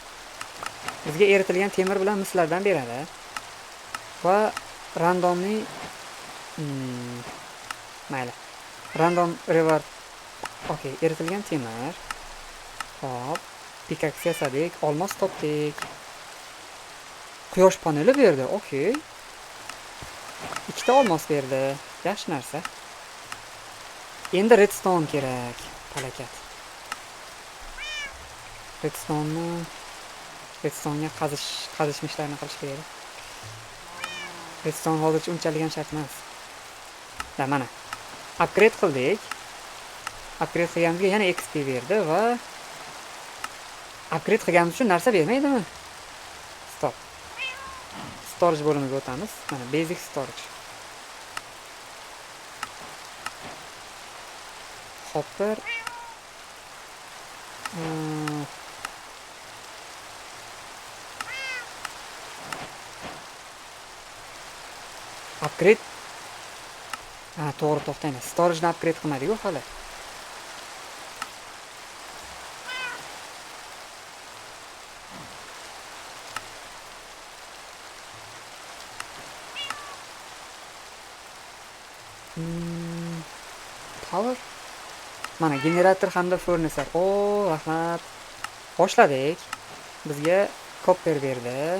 Bizga eritilgan temir bilan mislardan beradi. Va randomli, mayli. Random reward. Okey, eritilgan temir. Hop, pickaxe yasadik, olmos topdik. Quyosh paneli berdi. Okey. Ikkita olmos berdi. Yaxshi narsa. Endi redstone kerak. Palakat. Redstone'ga qazish ishlarini qilish kerak. Redstone hozircha unchalik ham shart emas. Da, mana. Upgrade qildik. Upgrade qilganimizga yana XP berdi va upgrade qilganimiz uchun narsa bermaydimi? Stop. Storage bo'limiga o'tamiz. Mana basic storage. Hopper. Upgrade. Ha, to'g'ri, to'xtaymiz. Storage-ni upgrade qilmadik-ku hali. Power. Mana generator hamda furnace. O, rahmat. Boshladik. Bizga copper berdi.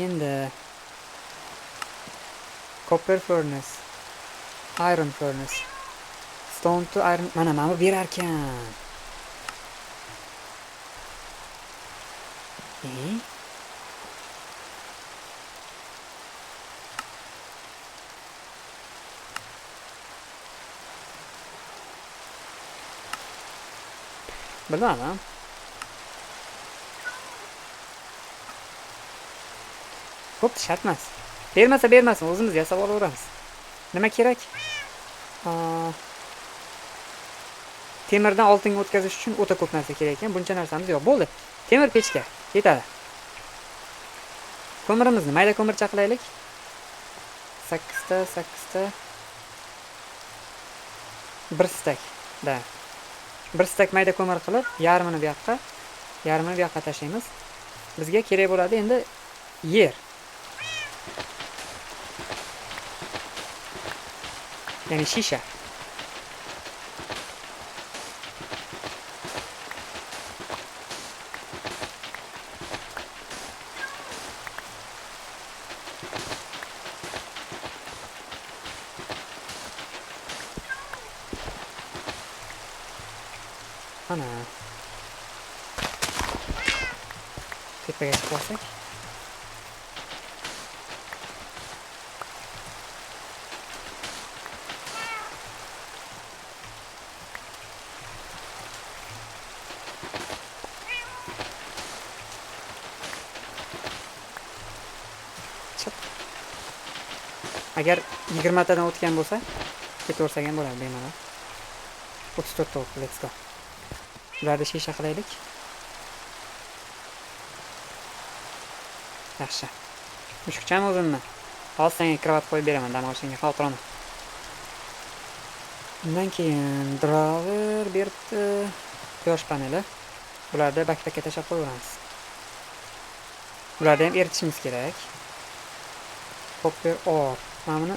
Endi copper furnace, iron furnace, stone to iron. Mana bu berar ekan. Bilmadim. Bo'pti, shart emas. Bermasa bermasin, o'zimiz yasab olaveramiz. Nima kerak? Temirdan oltinga o'tkazish uchun o'ta ko'p narsa kerak ekan. Buncha narsamiz yo'q. Bo'ldi. Temir pechka yetadi. Ko'mirimizni mayda ko'mircha qilaylik. 8ta, 8ta. 1 stak. Da. 1 stak mayda ko'mir qilib, yarmini bu yoqqa, yarmini bu yoqqa tashlaymiz. Bizga kerak bo'ladi endi yer. Ya'ni shisha. Ana. Tepaga chiqib olsak. Chiq. Agar 20tadan o'tgan bo'lsa, ketaversak ham bo'ladi bemalol. 34 ta o'tdi, let's go. Ularni shisha qilaylik. Yaxshi. Mushukcham o'zimmi? Hozir senga kravat qo'yib beraman, dam olishingga xavotir olma. Undan keyin drawer beribdi, quyosh paneli. Bularni backpackka tashlab qo'yaveramiz. Bularni ham eritishimiz kerak. Copper ore. Mana buni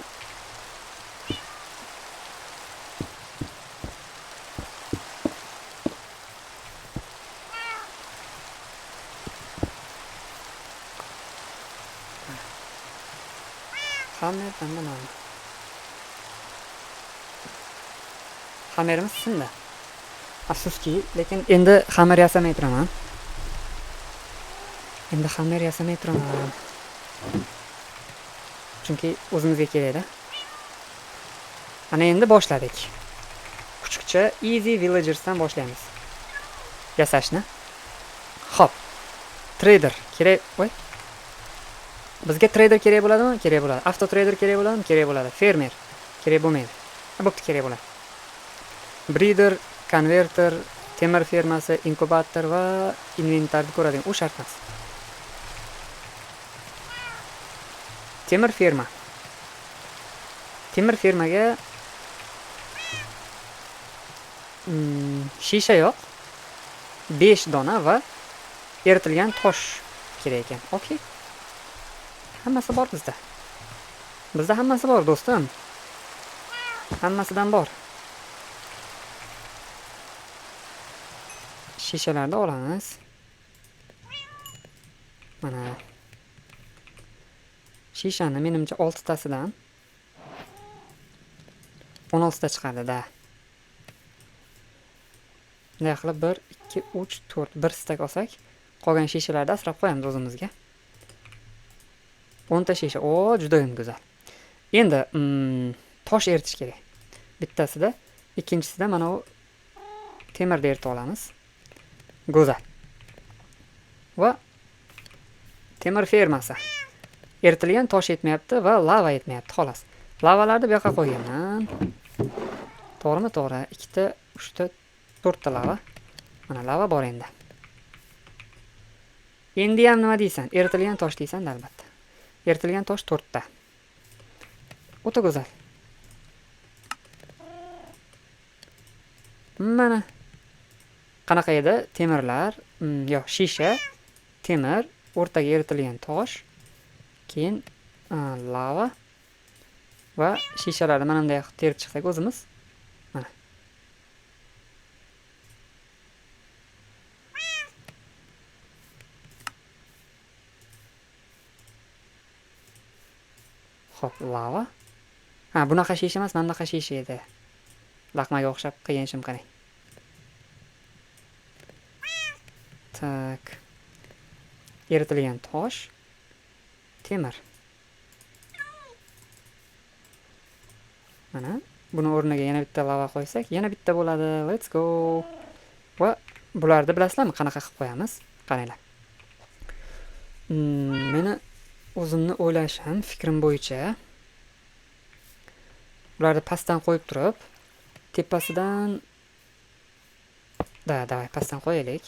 Hammer hamda mana. Hammerimiz sindi. Afsuski, lekin endi hammer yasamay turaman. Endi hammer yasamay turaman. Chunki o'zimizga kerakda. Ana endi boshladik. Kuchukcha Easy Villagers'dan boshlaymiz yasashni. Xo'p. Trader kerak. Voy. Bizga trader kerak bo'ladimi? Kerak bo'ladi. Avto trader kerak bo'ladimi? Kerak bo'ladi. Fermer kerak bo'lmaydi. Ha, bo'pti, kerak bo'ladi. Breeder, konverter, temir fermasi, inkubator va inventarni ko'radigan u shart emas. Temir ferma. Temir fermaga shisha yo'q. 5 dona va eritilgan tosh kerak ekan. Okey. Hammasi bor bizda. Bizda hammasi bor, do'stim. Hammasidan bor. Shishalarni olamiz. Mana. Shishani menimcha 6 tasidan 16 ta chiqadi-da. Bunday qilib 1, 2, 3, 4 bir stak olsak, qolgan shishalarni asrab qo'yamiz o'zimizga. 10 ta shisha. O, juda ham go'zal. Endi, tosh eritish kerak. Bittasida, ikkinchisida mana u temirni eritib olamiz. Go'zal. Va temir fermasi. Eritilgan tosh yetmayapti va lava yetmayapti, xolos. Lavalarni bu yoqqa qo'yganman. To'g'rimi? To'g'ri. 2ta, 3ta, 4ta lava. Mana lava bor endi. Endi ham nima deysan? Eritilgan tosh deysan albatta. Eritilgan tosh 4ta. O'ta go'zal. Mana. Qanaqa edi? Temirlar, yo'q, shisha, temir, o'rtaga eritilgan tosh, keyin lava va shishalarni mana bunday qilib terib chiqsak o'zimiz. Mana. Xo'p, lava. Ha, bunaqa shisha emas, mana bunaqa shisha edi. Laqmaga o'xshab qilgan ishim qarang. Tak. Eritilgan tosh, temir. Mana buni o'rniga yana bitta lava qo'ysak, yana bitta bo'ladi. Let's go. Va bularni bilasizlarmi qanaqa qilib qo'yamiz? Qaranglar. Meni o'zimni o'ylashim, fikrim bo'yicha bularni pastdan qo'yib turib, tepasidan da, davay, pastdan qo'yaylik.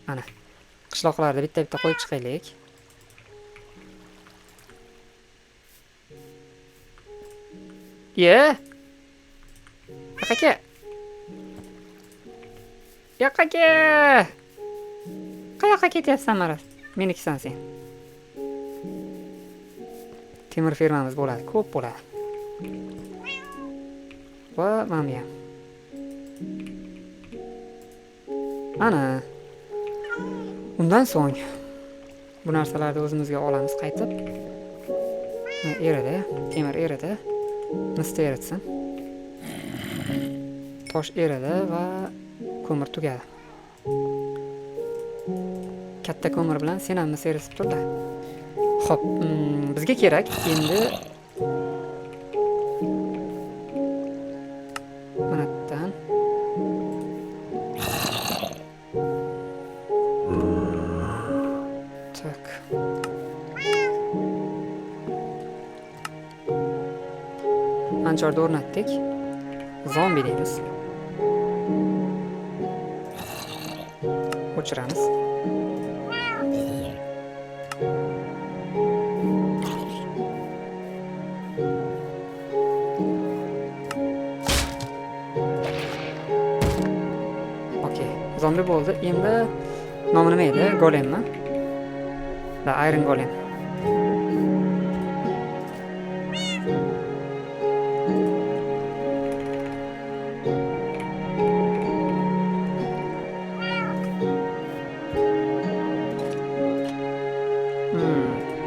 Mana qishloqlarni bitta-bitta qo'yib chiqaylik. Ye! Yo'q aka. Yo'q aka. Qayoqqa ketyapsan, maraz? Menikisan sen. Temir fermamiz bo'ladi, ko'p bo'ladi. Va mana bu ham. Ana. Undan so'ng bu narsalarni o'zimizga olamiz qaytib. Mana eridi, temir eridi. Misni eritsin. Tosh eridi va ko'mir tugadi. Katta ko'mir bilan sen ham mis eritib turda. Xo'p, bizga kerak endi mana yerdan tak. Anchorda o'rnatdik. Zombi deymiz. O'chiramiz. Okey, zombi bo'ldi. Endi nomi nima edi? Golemmi? Da, Iron Golem.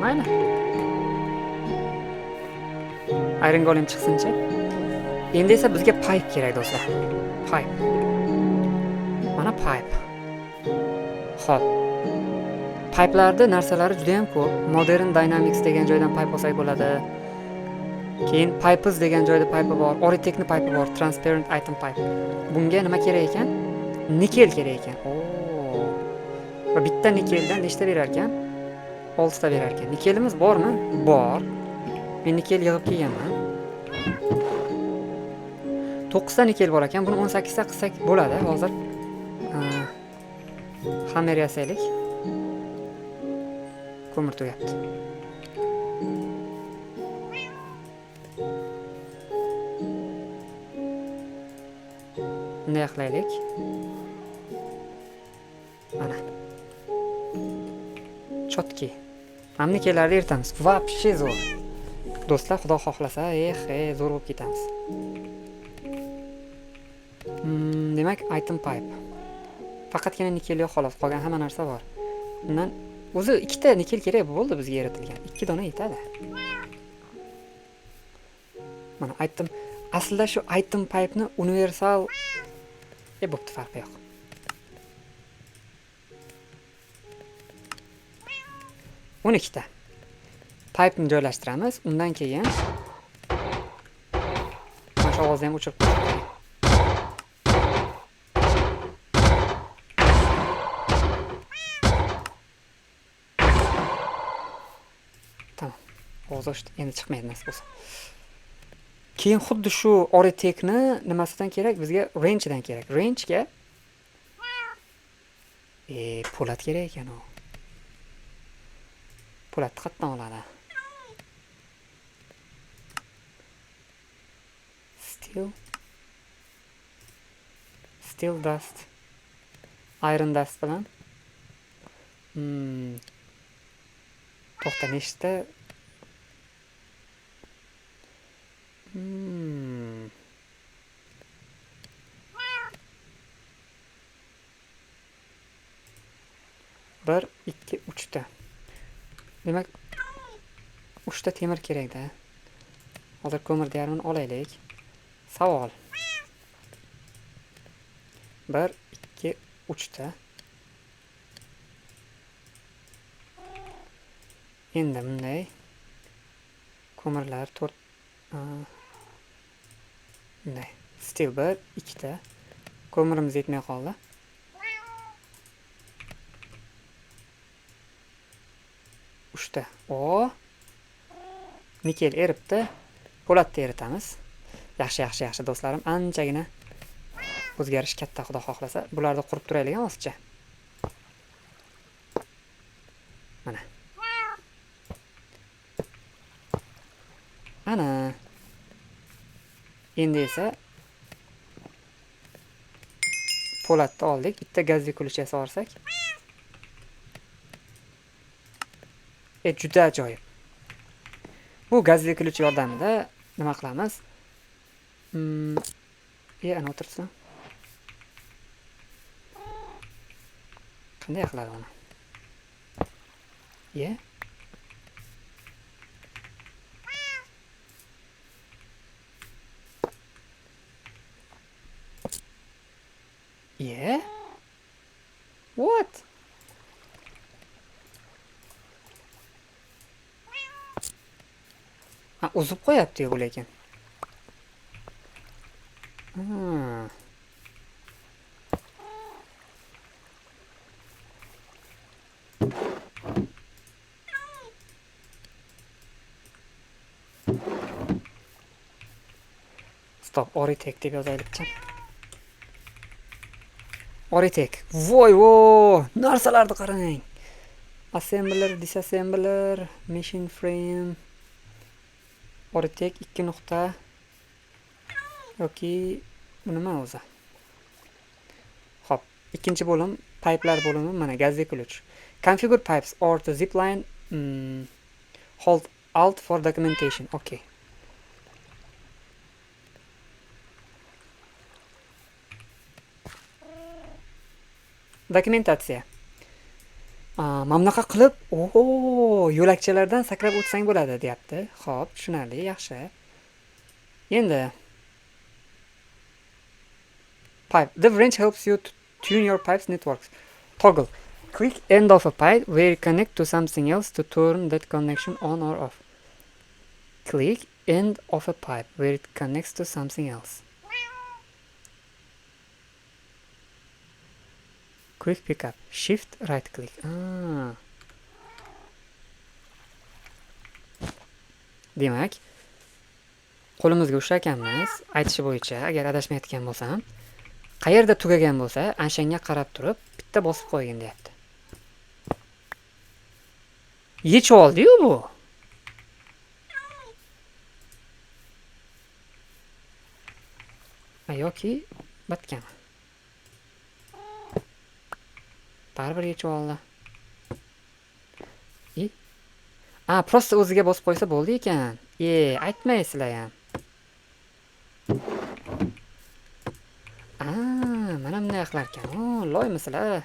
Mayli. Iron Golem chiqsinchi. Endi esa bizga pipe kerak do'stlar. Pipe. Mana pipe. Xo'p. Pipelarda narsalari juda ham ko'p. Modern Dynamics degan joydan pipe olsak bo'ladi. Keyin Pipes degan joyda pipe bor, Oritekni pipe bor, Transparent Item Pipe. Bunga nima kerak ekan? Nikel kerak ekan. Oo. Va bitta nikeldan nechta berar ekan? 6 ta berar ekan. Nikelimiz bormi? Bor. Men nikel yig'ib kelganman. 9 ta nikel bor ekan. Buni 18 ta qilsak bo'ladi hozir. Hammer yasaylik. Ko'mir tugabdi. Bunday qilaylik. Mana. Chotki. Mana nikellarni eritamiz. Вообще zo'r. Do'stlar, xudo xohlasa, zo'r bo'lib ketamiz. Demak, item pipe. Faqatgina nikel yo'q xolos, qolgan hamma narsa bor. Undan o'zi ikkita nikel kerak bo'ldi bizga eritilgan. 2 dona yetadi. Mana item, aslida shu item pipe'ni universal bo'pti, farqi yo'q. O'n ikkita pipe'ni joylashtiramiz. Undan keyin mana shu ovozni ham o'chirib qo'yamiz. Tamam. Ovoz o'chdi. Endi chiqmaydi nasib bo'lsa. Keyin xuddi shu Oritekni nimasidan kerak? Bizga wrenchdan kerak. Wrenchga po'lat kerak ekan u. Po'latni qayerdan oladi? Steel. Steel dust. Iron dust bilan. To'xta, nechta? Bir, ikki, uchta. Demak, uchta temir kerakda. Hozir ko'mir yarmini olaylik. Savol. 1, 2, uchta. Endi bunday ko'mirlar 4, bunday steel 1, ikkita. Ko'mirimiz yetmay qoldi. Uchta. O! Nikel eribdi. Po'latni eritamiz. Yaxshi, yaxshi, yaxshi do'stlarim. Anchagina o'zgarish katta, xudo xohlasa. Bularni qurib turaylik hozircha. Mana. Ana. Endi esa po'latni oldik. Bitta gazli ключ yasab olsak. Juda ajoyib. Bu gazli ключ yordamida nima qilamiz? Ana o'tirsin. Qanday qiladi uni? What? Ha, uzib qo'yapti-yu bu lekin. Stop, Oritek deb yozaylikchi. Oritek. Voy, vo, narsalarni qarang. Assembler, disassembler, machine frame. Oritek 2 nuqta yoki bu nima o'zi? Xo'p, ikkinchi bo'lim pipelar bo'limi, mana gazli ключ. Configure pipes or to zipline, hold alt for documentation. Okay. Dokumentatsiya. Mana bunaqa qilib, oho, yo'lakchalardan sakrab o'tsang bo'ladi deyapti. Xo'p, tushunarli, yaxshi. Endi pipe. The wrench helps you to tune your pipes networks. Toggle. Click end of a pipe where you connect to something else to turn that connection on or off. Click end of a pipe where it connects to something else. Quick pickup. Shift right click. Demak, qo'limizga ushlarkanmiz, aytishi bo'yicha, agar adashmayotgan bo'lsam, qayerda tugagan bo'lsa, ana shunga qarab turib, bitta bosib qo'ygin deyapti. Yechib oldi-yu bu. Ha, yoki bitganmi? Baribir yechib oldi. I? A, prosta o'ziga bosib qo'ysa bo'ldi ekan. Aytmaysizlar ham. A, mana bunday qilar ekan. O, loymisizlar.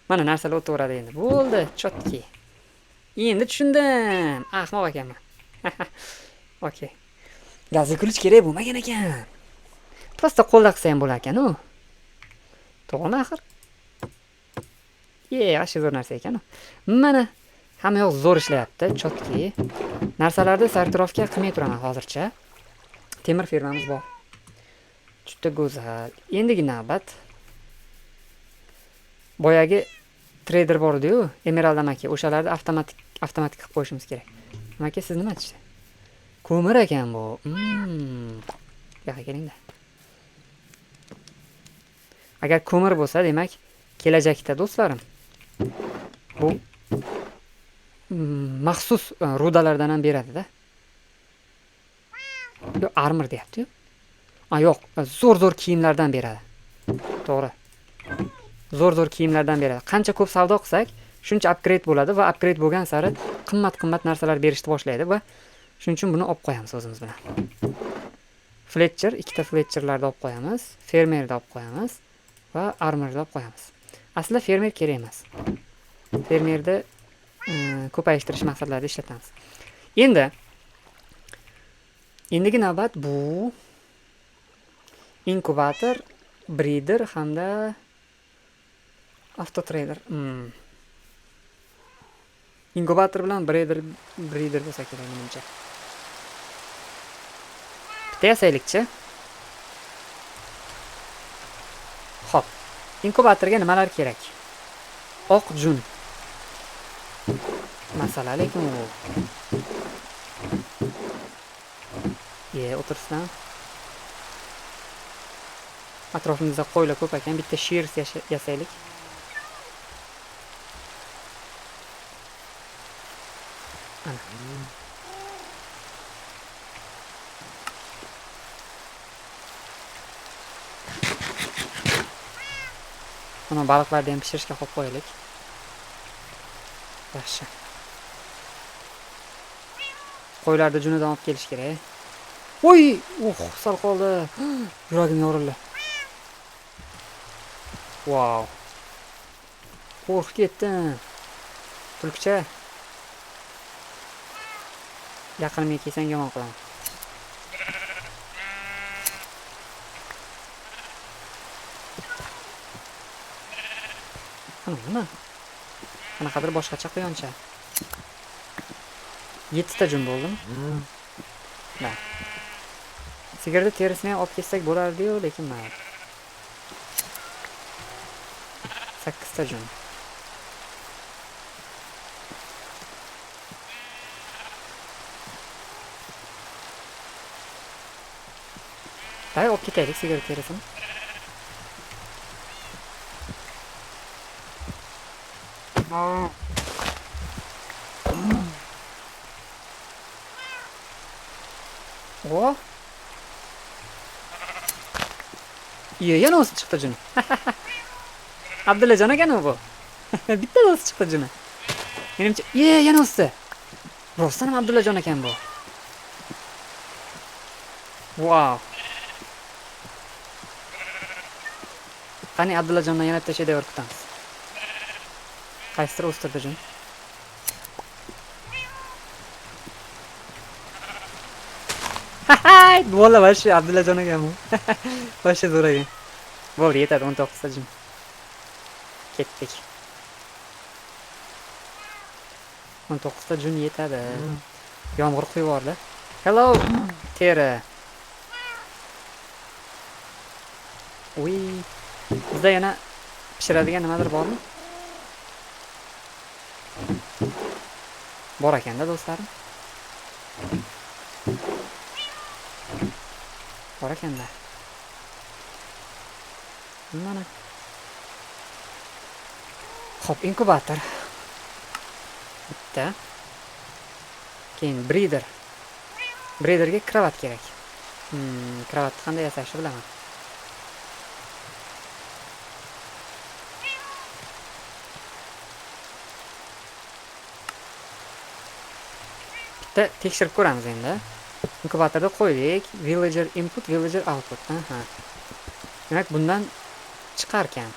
Mana narsalar o'taveradi endi. Bo'ldi, chotki. Endi tushundim. Ahmoq ekanman. Okey. Gazli ключ kerak bo'lmagan ekan. Prosta qo'lda qilsa ham bo'lar ekan-u. To'g'rimi axir? Yaxshi zo'r narsa ekan-u. Mana hamma yoq zo'r ishlayapti, chotki. Narsalarni sortirovka qilmay turaman hozircha. Temir firmamiz bor. Juda go'zal. Endigi navbat boyagi trader bor edi-yu, Emerald amaki, o'shalarni avtomatik qilib qo'yishimiz kerak. Amaki, siz nima aytishdi? Ko'mir ekan bu. Bu yoqqa kelingda. Agar ko'mir bo'lsa, demak, kelajakda do'stlarim bu Maxsus rudalardan ham beradi-da. Yo'q, armor deyapti-yu. A, yo'q, zo'r-zo'r kiyimlardan beradi. To'g'ri. Zo'r-zo'r kiyimlardan beradi. Qancha ko'p savdo qilsak, shuncha upgrade bo'ladi va upgrade bo'lgan sari qimmat-qimmat narsalar berishni boshlaydi va shuning uchun buni olib qo'yamiz o'zimiz bilan. Fletcher, ikkita Fletcherlarni olib qo'yamiz, fermerni olib qo'yamiz va armorni olib qo'yamiz. Aslida fermer kerak emas. Fermerni ko'paytirish maqsadlarida ishlatamiz. Endigi navbat bu inkubator, breeder hamda avtotrader. Inkubator bilan breeder bo'lsa kerak menimcha. Bitta yasaylikchi. Xo'p, inkubatorga nimalar kerak? Oq jun. Masala lekin u. O'tirsin. Atrofimizda qo'ylar ko'p ekan, bitta shears yasaylik. Ana. Mana baliqlarni ham pishirishga qo'yib qo'yaylik. Yaxshi. Qo'ylarni junidan olib kelish kerak. Voy, sal qoldi. Yuragim yorildi. Wow. Qo'rqib ketdim. Tulkicha. Yaqinimga kelsang yomon qilaman. Ana nima? Qanaqadir boshqacha quyoncha. 7 ta jun bo'ldimi? Da. Sigirni terisini ham olib ketsak bo'lardi-yu, lekin mayli. 8 ta jun. Day, olib ketaylik sigir terisini. O. Iye, yana o'sib chiqdi juni. Abdullajon ekan bu. Bitta o'sib chiqdi juni. Menimcha, iye, yana o'sdi. Rostdan ham Abdullajon ekan bu. Wow. Qani Abdullajondan yana bitta shedevr kutamiz. Qaysidir o'stirdi juni. Hay, bola vashi Abdullajon ekan bu. Vashi zo'r ekan. Bo'ldi, yetadi 19 ta jun. Ketdik. 19 ta jun yetadi. Yomg'ir quyib yubordi. Hello, teri. Uy, bizda yana pishiradigan nimadir bormi? Bor ekanda do'stlarim. Bor ekanda. Mana. Xo'p, inkubator. Bitta. Keyin breeder. Breederga kravat kerak. Kravatni qanday yasashni bilaman. Bitta tekshirib ko'ramiz endi. Inkubatorda qo'ydik. Villager input, villager output. Aha. Demak, bundan chiqarkan.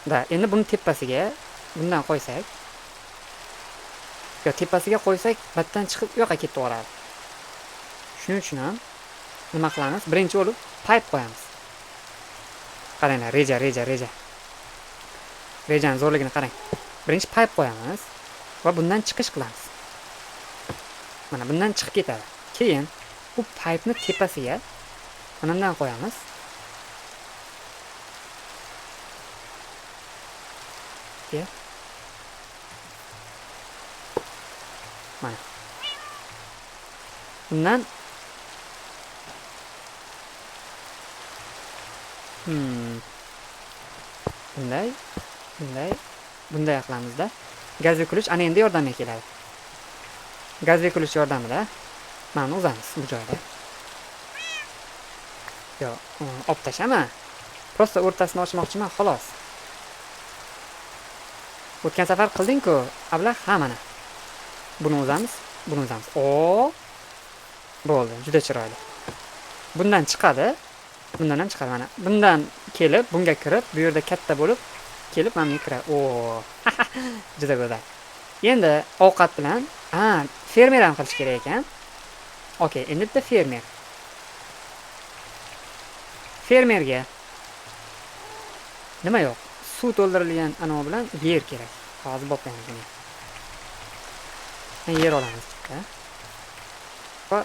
Da, endi buni tepasiga bundan qo'ysak. Yo, tepasiga qo'ysak, batdan chiqib u yoqqa ketib yuboradi. Shuning uchun ham nima qilamiz? Birinchi bo'lib pipe qo'yamiz. Qaranglar, reja, reja, reja. Rejaning zo'rligini qarang. Birinchi pipe qo'yamiz va bundan chiqish qilamiz. Mana bundan chiqib ketadi. Keyin bu pipeni tepasiga mana bundan qo'yamiz. Mana. Bundan bunday, bunday, bunday qilamizda. Gazli kulish ana endi yordamga keladi. Gazli kulish yordamida mana buni uzamiz bu joyda. Yo'q, olib tashlama. Prosta o'rtasini ochmoqchiman, xolos. O'tgan safar qilding-ku, ablah, ha mana. Buni uzamiz, buni uzamiz. O! Bo'ldi, juda chiroyli. Bundan chiqadi. Bundan ham chiqadi mana. Bundan kelib, bunga kirib, bu yerda katta bo'lib kelib mana bunga kiradi. O! Juda go'zal. Endi ovqat bilan, ha, fermer ham qilish kerak ekan. Okey, endi bitta fermer. Fermerga nima yo'q? Suv to'ldirilgan anov bilan yer kerak. Hozir boplaymiz buni. Yer olamiz bitta. Va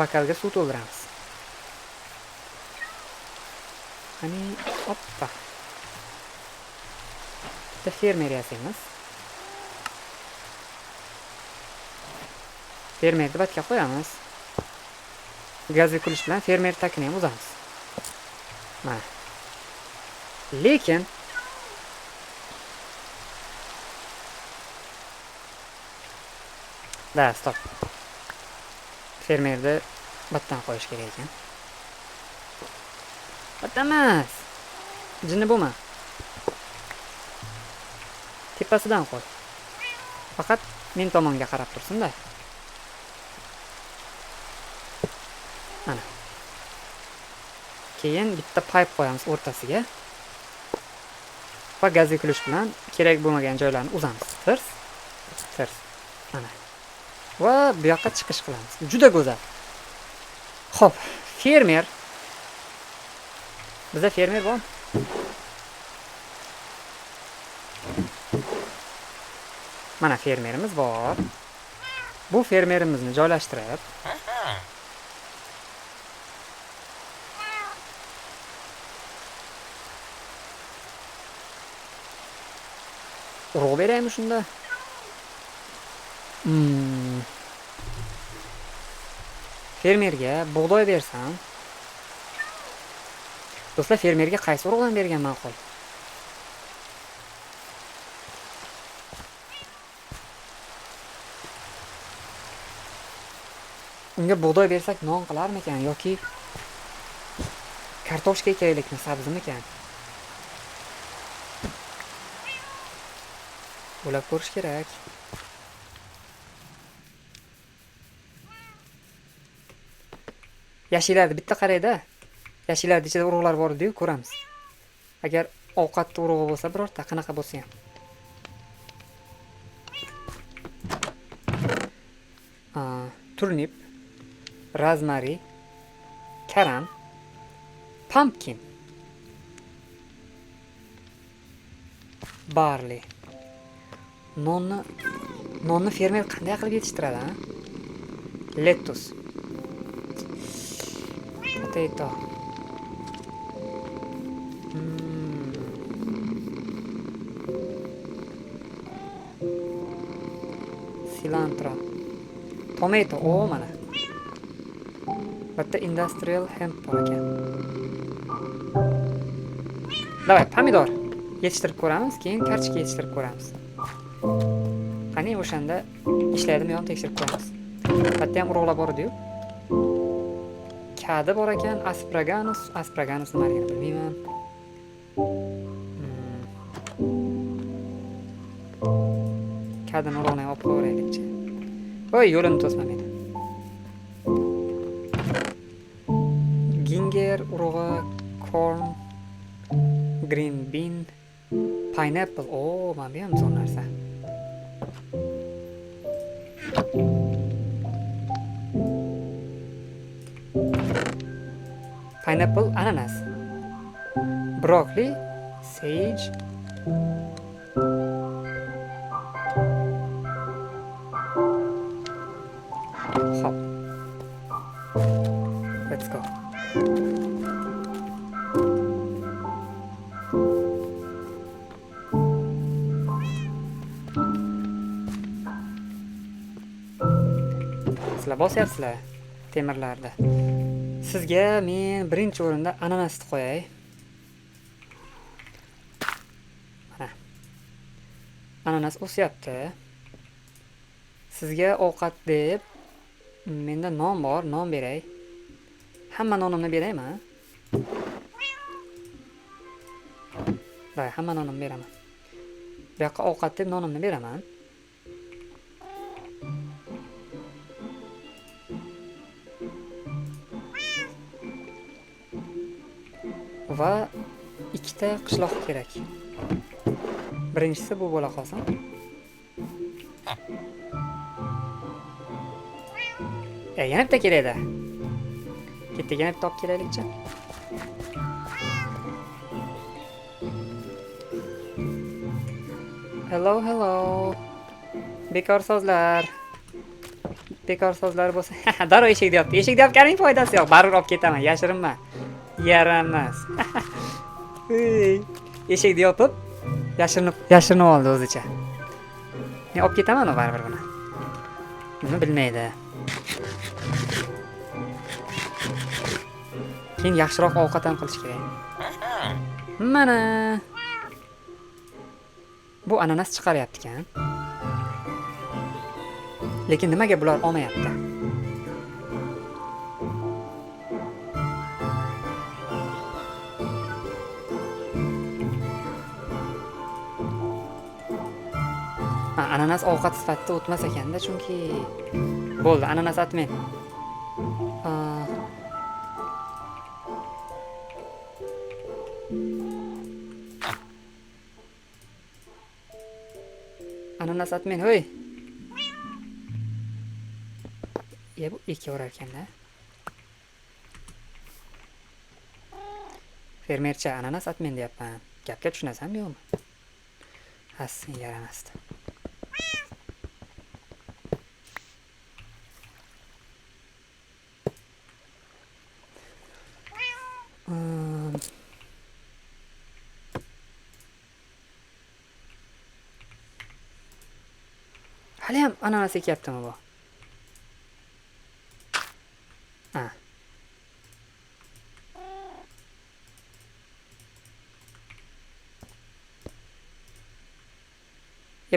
bakalga suv to'ldiramiz. Qani, oppa. Bitta fermer yasaymiz. Fermerni batga qo'yamiz. Gazli kulish bilan fermer takini ham uzamiz. Mana. Lekin da, stop. Fermerni batdan qo'yish kerak ekan. Batdan emas. Jinni bo'lma. Tepasidan qo'y. Faqat men tomonga qarab tursin-da. Mana. Keyin bitta payp qo'yamiz o'rtasiga. Va gazli kulish bilan kerak bo'lmagan joylarni uzamiz. Tirs, tirs. Mana. Va bu yoqqa chiqish qilamiz. Juda go'zal. Xo'p, fermer. Bizda fermer bormi? Mana fermerimiz bor. Bu fermerimizni joylashtirib, urug' beraymi shunda? Fermerga bug'doy bersam, do'stlar, fermerga qaysi urug'dan bergan ma'qul? Unga bug'doy bersak non qilarmikan yoki kartoshka ekaylikmi, sabzimikan? O'ylab ko'rish kerak. Yashillarni bitta qarayda. Yashillarning ichida urug'lar bor edi-yu, ko'ramiz. Agar ovqat urug'i bo'lsa birorta, qanaqa bo'lsa ham. Turnip, rozmari, karam, pumpkin, barley. Nonni fermer qanday qilib yetishtiradi, ha? Lettuce. Potato. Cilantro. Tomato, o mana. Bitta industrial hemp bor ekan. Davay, pomidor yetishtirib ko'ramiz, keyin kartoshka yetishtirib ko'ramiz. Qani o'shanda ishlaydimi yo'qmi tekshirib ko'ramiz. Bitta ham urug'lar bor edi-yu. Kadi bor ekan, asparaganus, asparaganus nimaligini bilmayman. Kadini urug'ini ham olib qo'yaylikchi. Voy, yo'lini to'sma meni. Ginger urug'i, corn, green bean, pineapple. O, mana bu ham zo'r narsa. Pineapple, ananas, broccoli, sage, hop. Let's go. Sizlar bosyapsizlar temirlarni. Sizga men birinchi o'rinda ananasni qo'yay. Mana. Ananas o'syapti. Sizga ovqat deb menda non bor, non beray. Hamma nonimni beraymi? Day, hamma nonimni beraman. Bu yoqqa ovqat deb nonimni beraman. Va ikkita qishloq kerak. Birinchisi bu bo'la qolsin. Yana bitta kerakda. Ketdik, yana bitta olib kelaylikchi. Hello, hello. Bekor so'zlar. Bekor so'zlar bo'lsa, darrov eshikni yopdi. Eshikni yopganing foydasi yo'q. Baribir olib ketaman, yashirinma. Yaramas. Ey, eshikni yopib, yashirinib oldi o'zicha. Men olib ketaman u baribir buni. Buni bilmaydi. Keyin yaxshiroq ovqat ham qilish kerak. Mana. Bu ananas chiqaryapti ekan. Lekin nimaga bular olmayapti? Ha, ananas ovqat sifatida o'tmas ekanda, chunki bo'ldi, ananas atmang. Ananas atmang, hoy. Ya bu ekaverar ekanda. Fermercha ananas atmang deyapman. Gapga tushunasanmi yo'qmi? Ha, sen yaramasdi. Hali ham ananas ekyaptimi bu? Ha.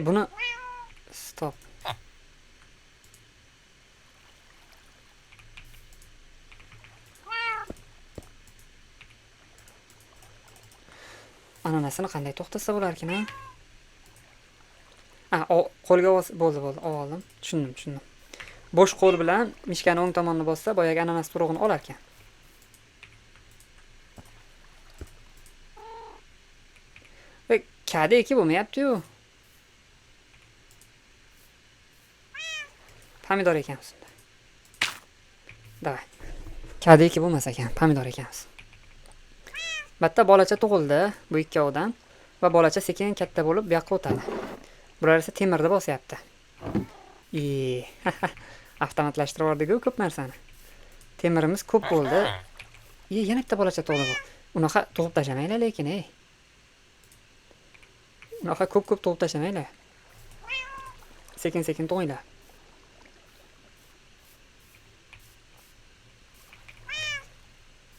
Buni stop. Ananasini qanday to'xtatsa bo'larkin, ha? Ha, qo'lga bo'ldi, bo'ldi, oldim. Tushundim, tushundim. Bo'sh qo'l bilan mishkani o'ng tomonini bossa, boyagi ananas turug'ini olar ekan. Ve kadi eki bo'lmayapti-yu. Pomidor ekanmiz unda. Davay. Kadi eki bo'lmas ekan, pomidor ekanmiz. Bitta bolacha tug'ildi bu ikkovidan va bolacha sekin katta bo'lib bu yoqqa o'tadi. Bular esa temirni bosyapti. Avtomatlashtirib yubordik-ku ko'p narsani. Temirimiz ko'p bo'ldi. Yana bitta bolacha tug'ildi bu. Unaqa tug'ib tashlamanglar lekin, ey. Unaqa ko'p-ko'p tug'ib tashlamanglar. Sekin-sekin tug'inglar.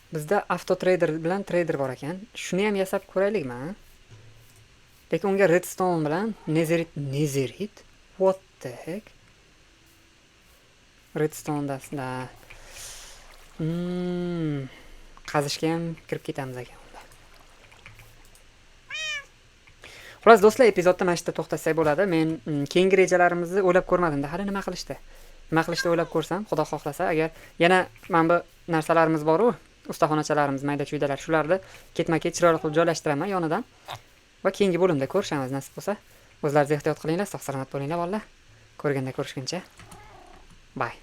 Bizda avtotrader bilan trader bor ekan. Shuni ham yasab ko'raylikmi, ha? Lekin unga redstone bilan nezerit, nezerit? What the heck? Redstone dasda. Qazishga ham kirib ketamiz ekan unda. Xullas do'stlar, epizodda mana shu yerda to'xtatsak bo'ladi. Men keyingi rejalarimizni o'ylab ko'rmadim-da, hali nima qilishdi. Nima qilishdi o'ylab ko'rsam, Xudo xohlasa, agar yana mana bu narsalarimiz bor-u, ustaxonachalarimiz, mayda-chuydalar, shularni ketma-ket chiroyli qilib joylashtiraman yonidan. Va keyingi bo'limda ko'rishamiz nasib bo'lsa. O'zlaringiz ehtiyot qilinglar, sog' salomat bo'linglar bolalar. Ko'rganda ko'rishguncha. Bye.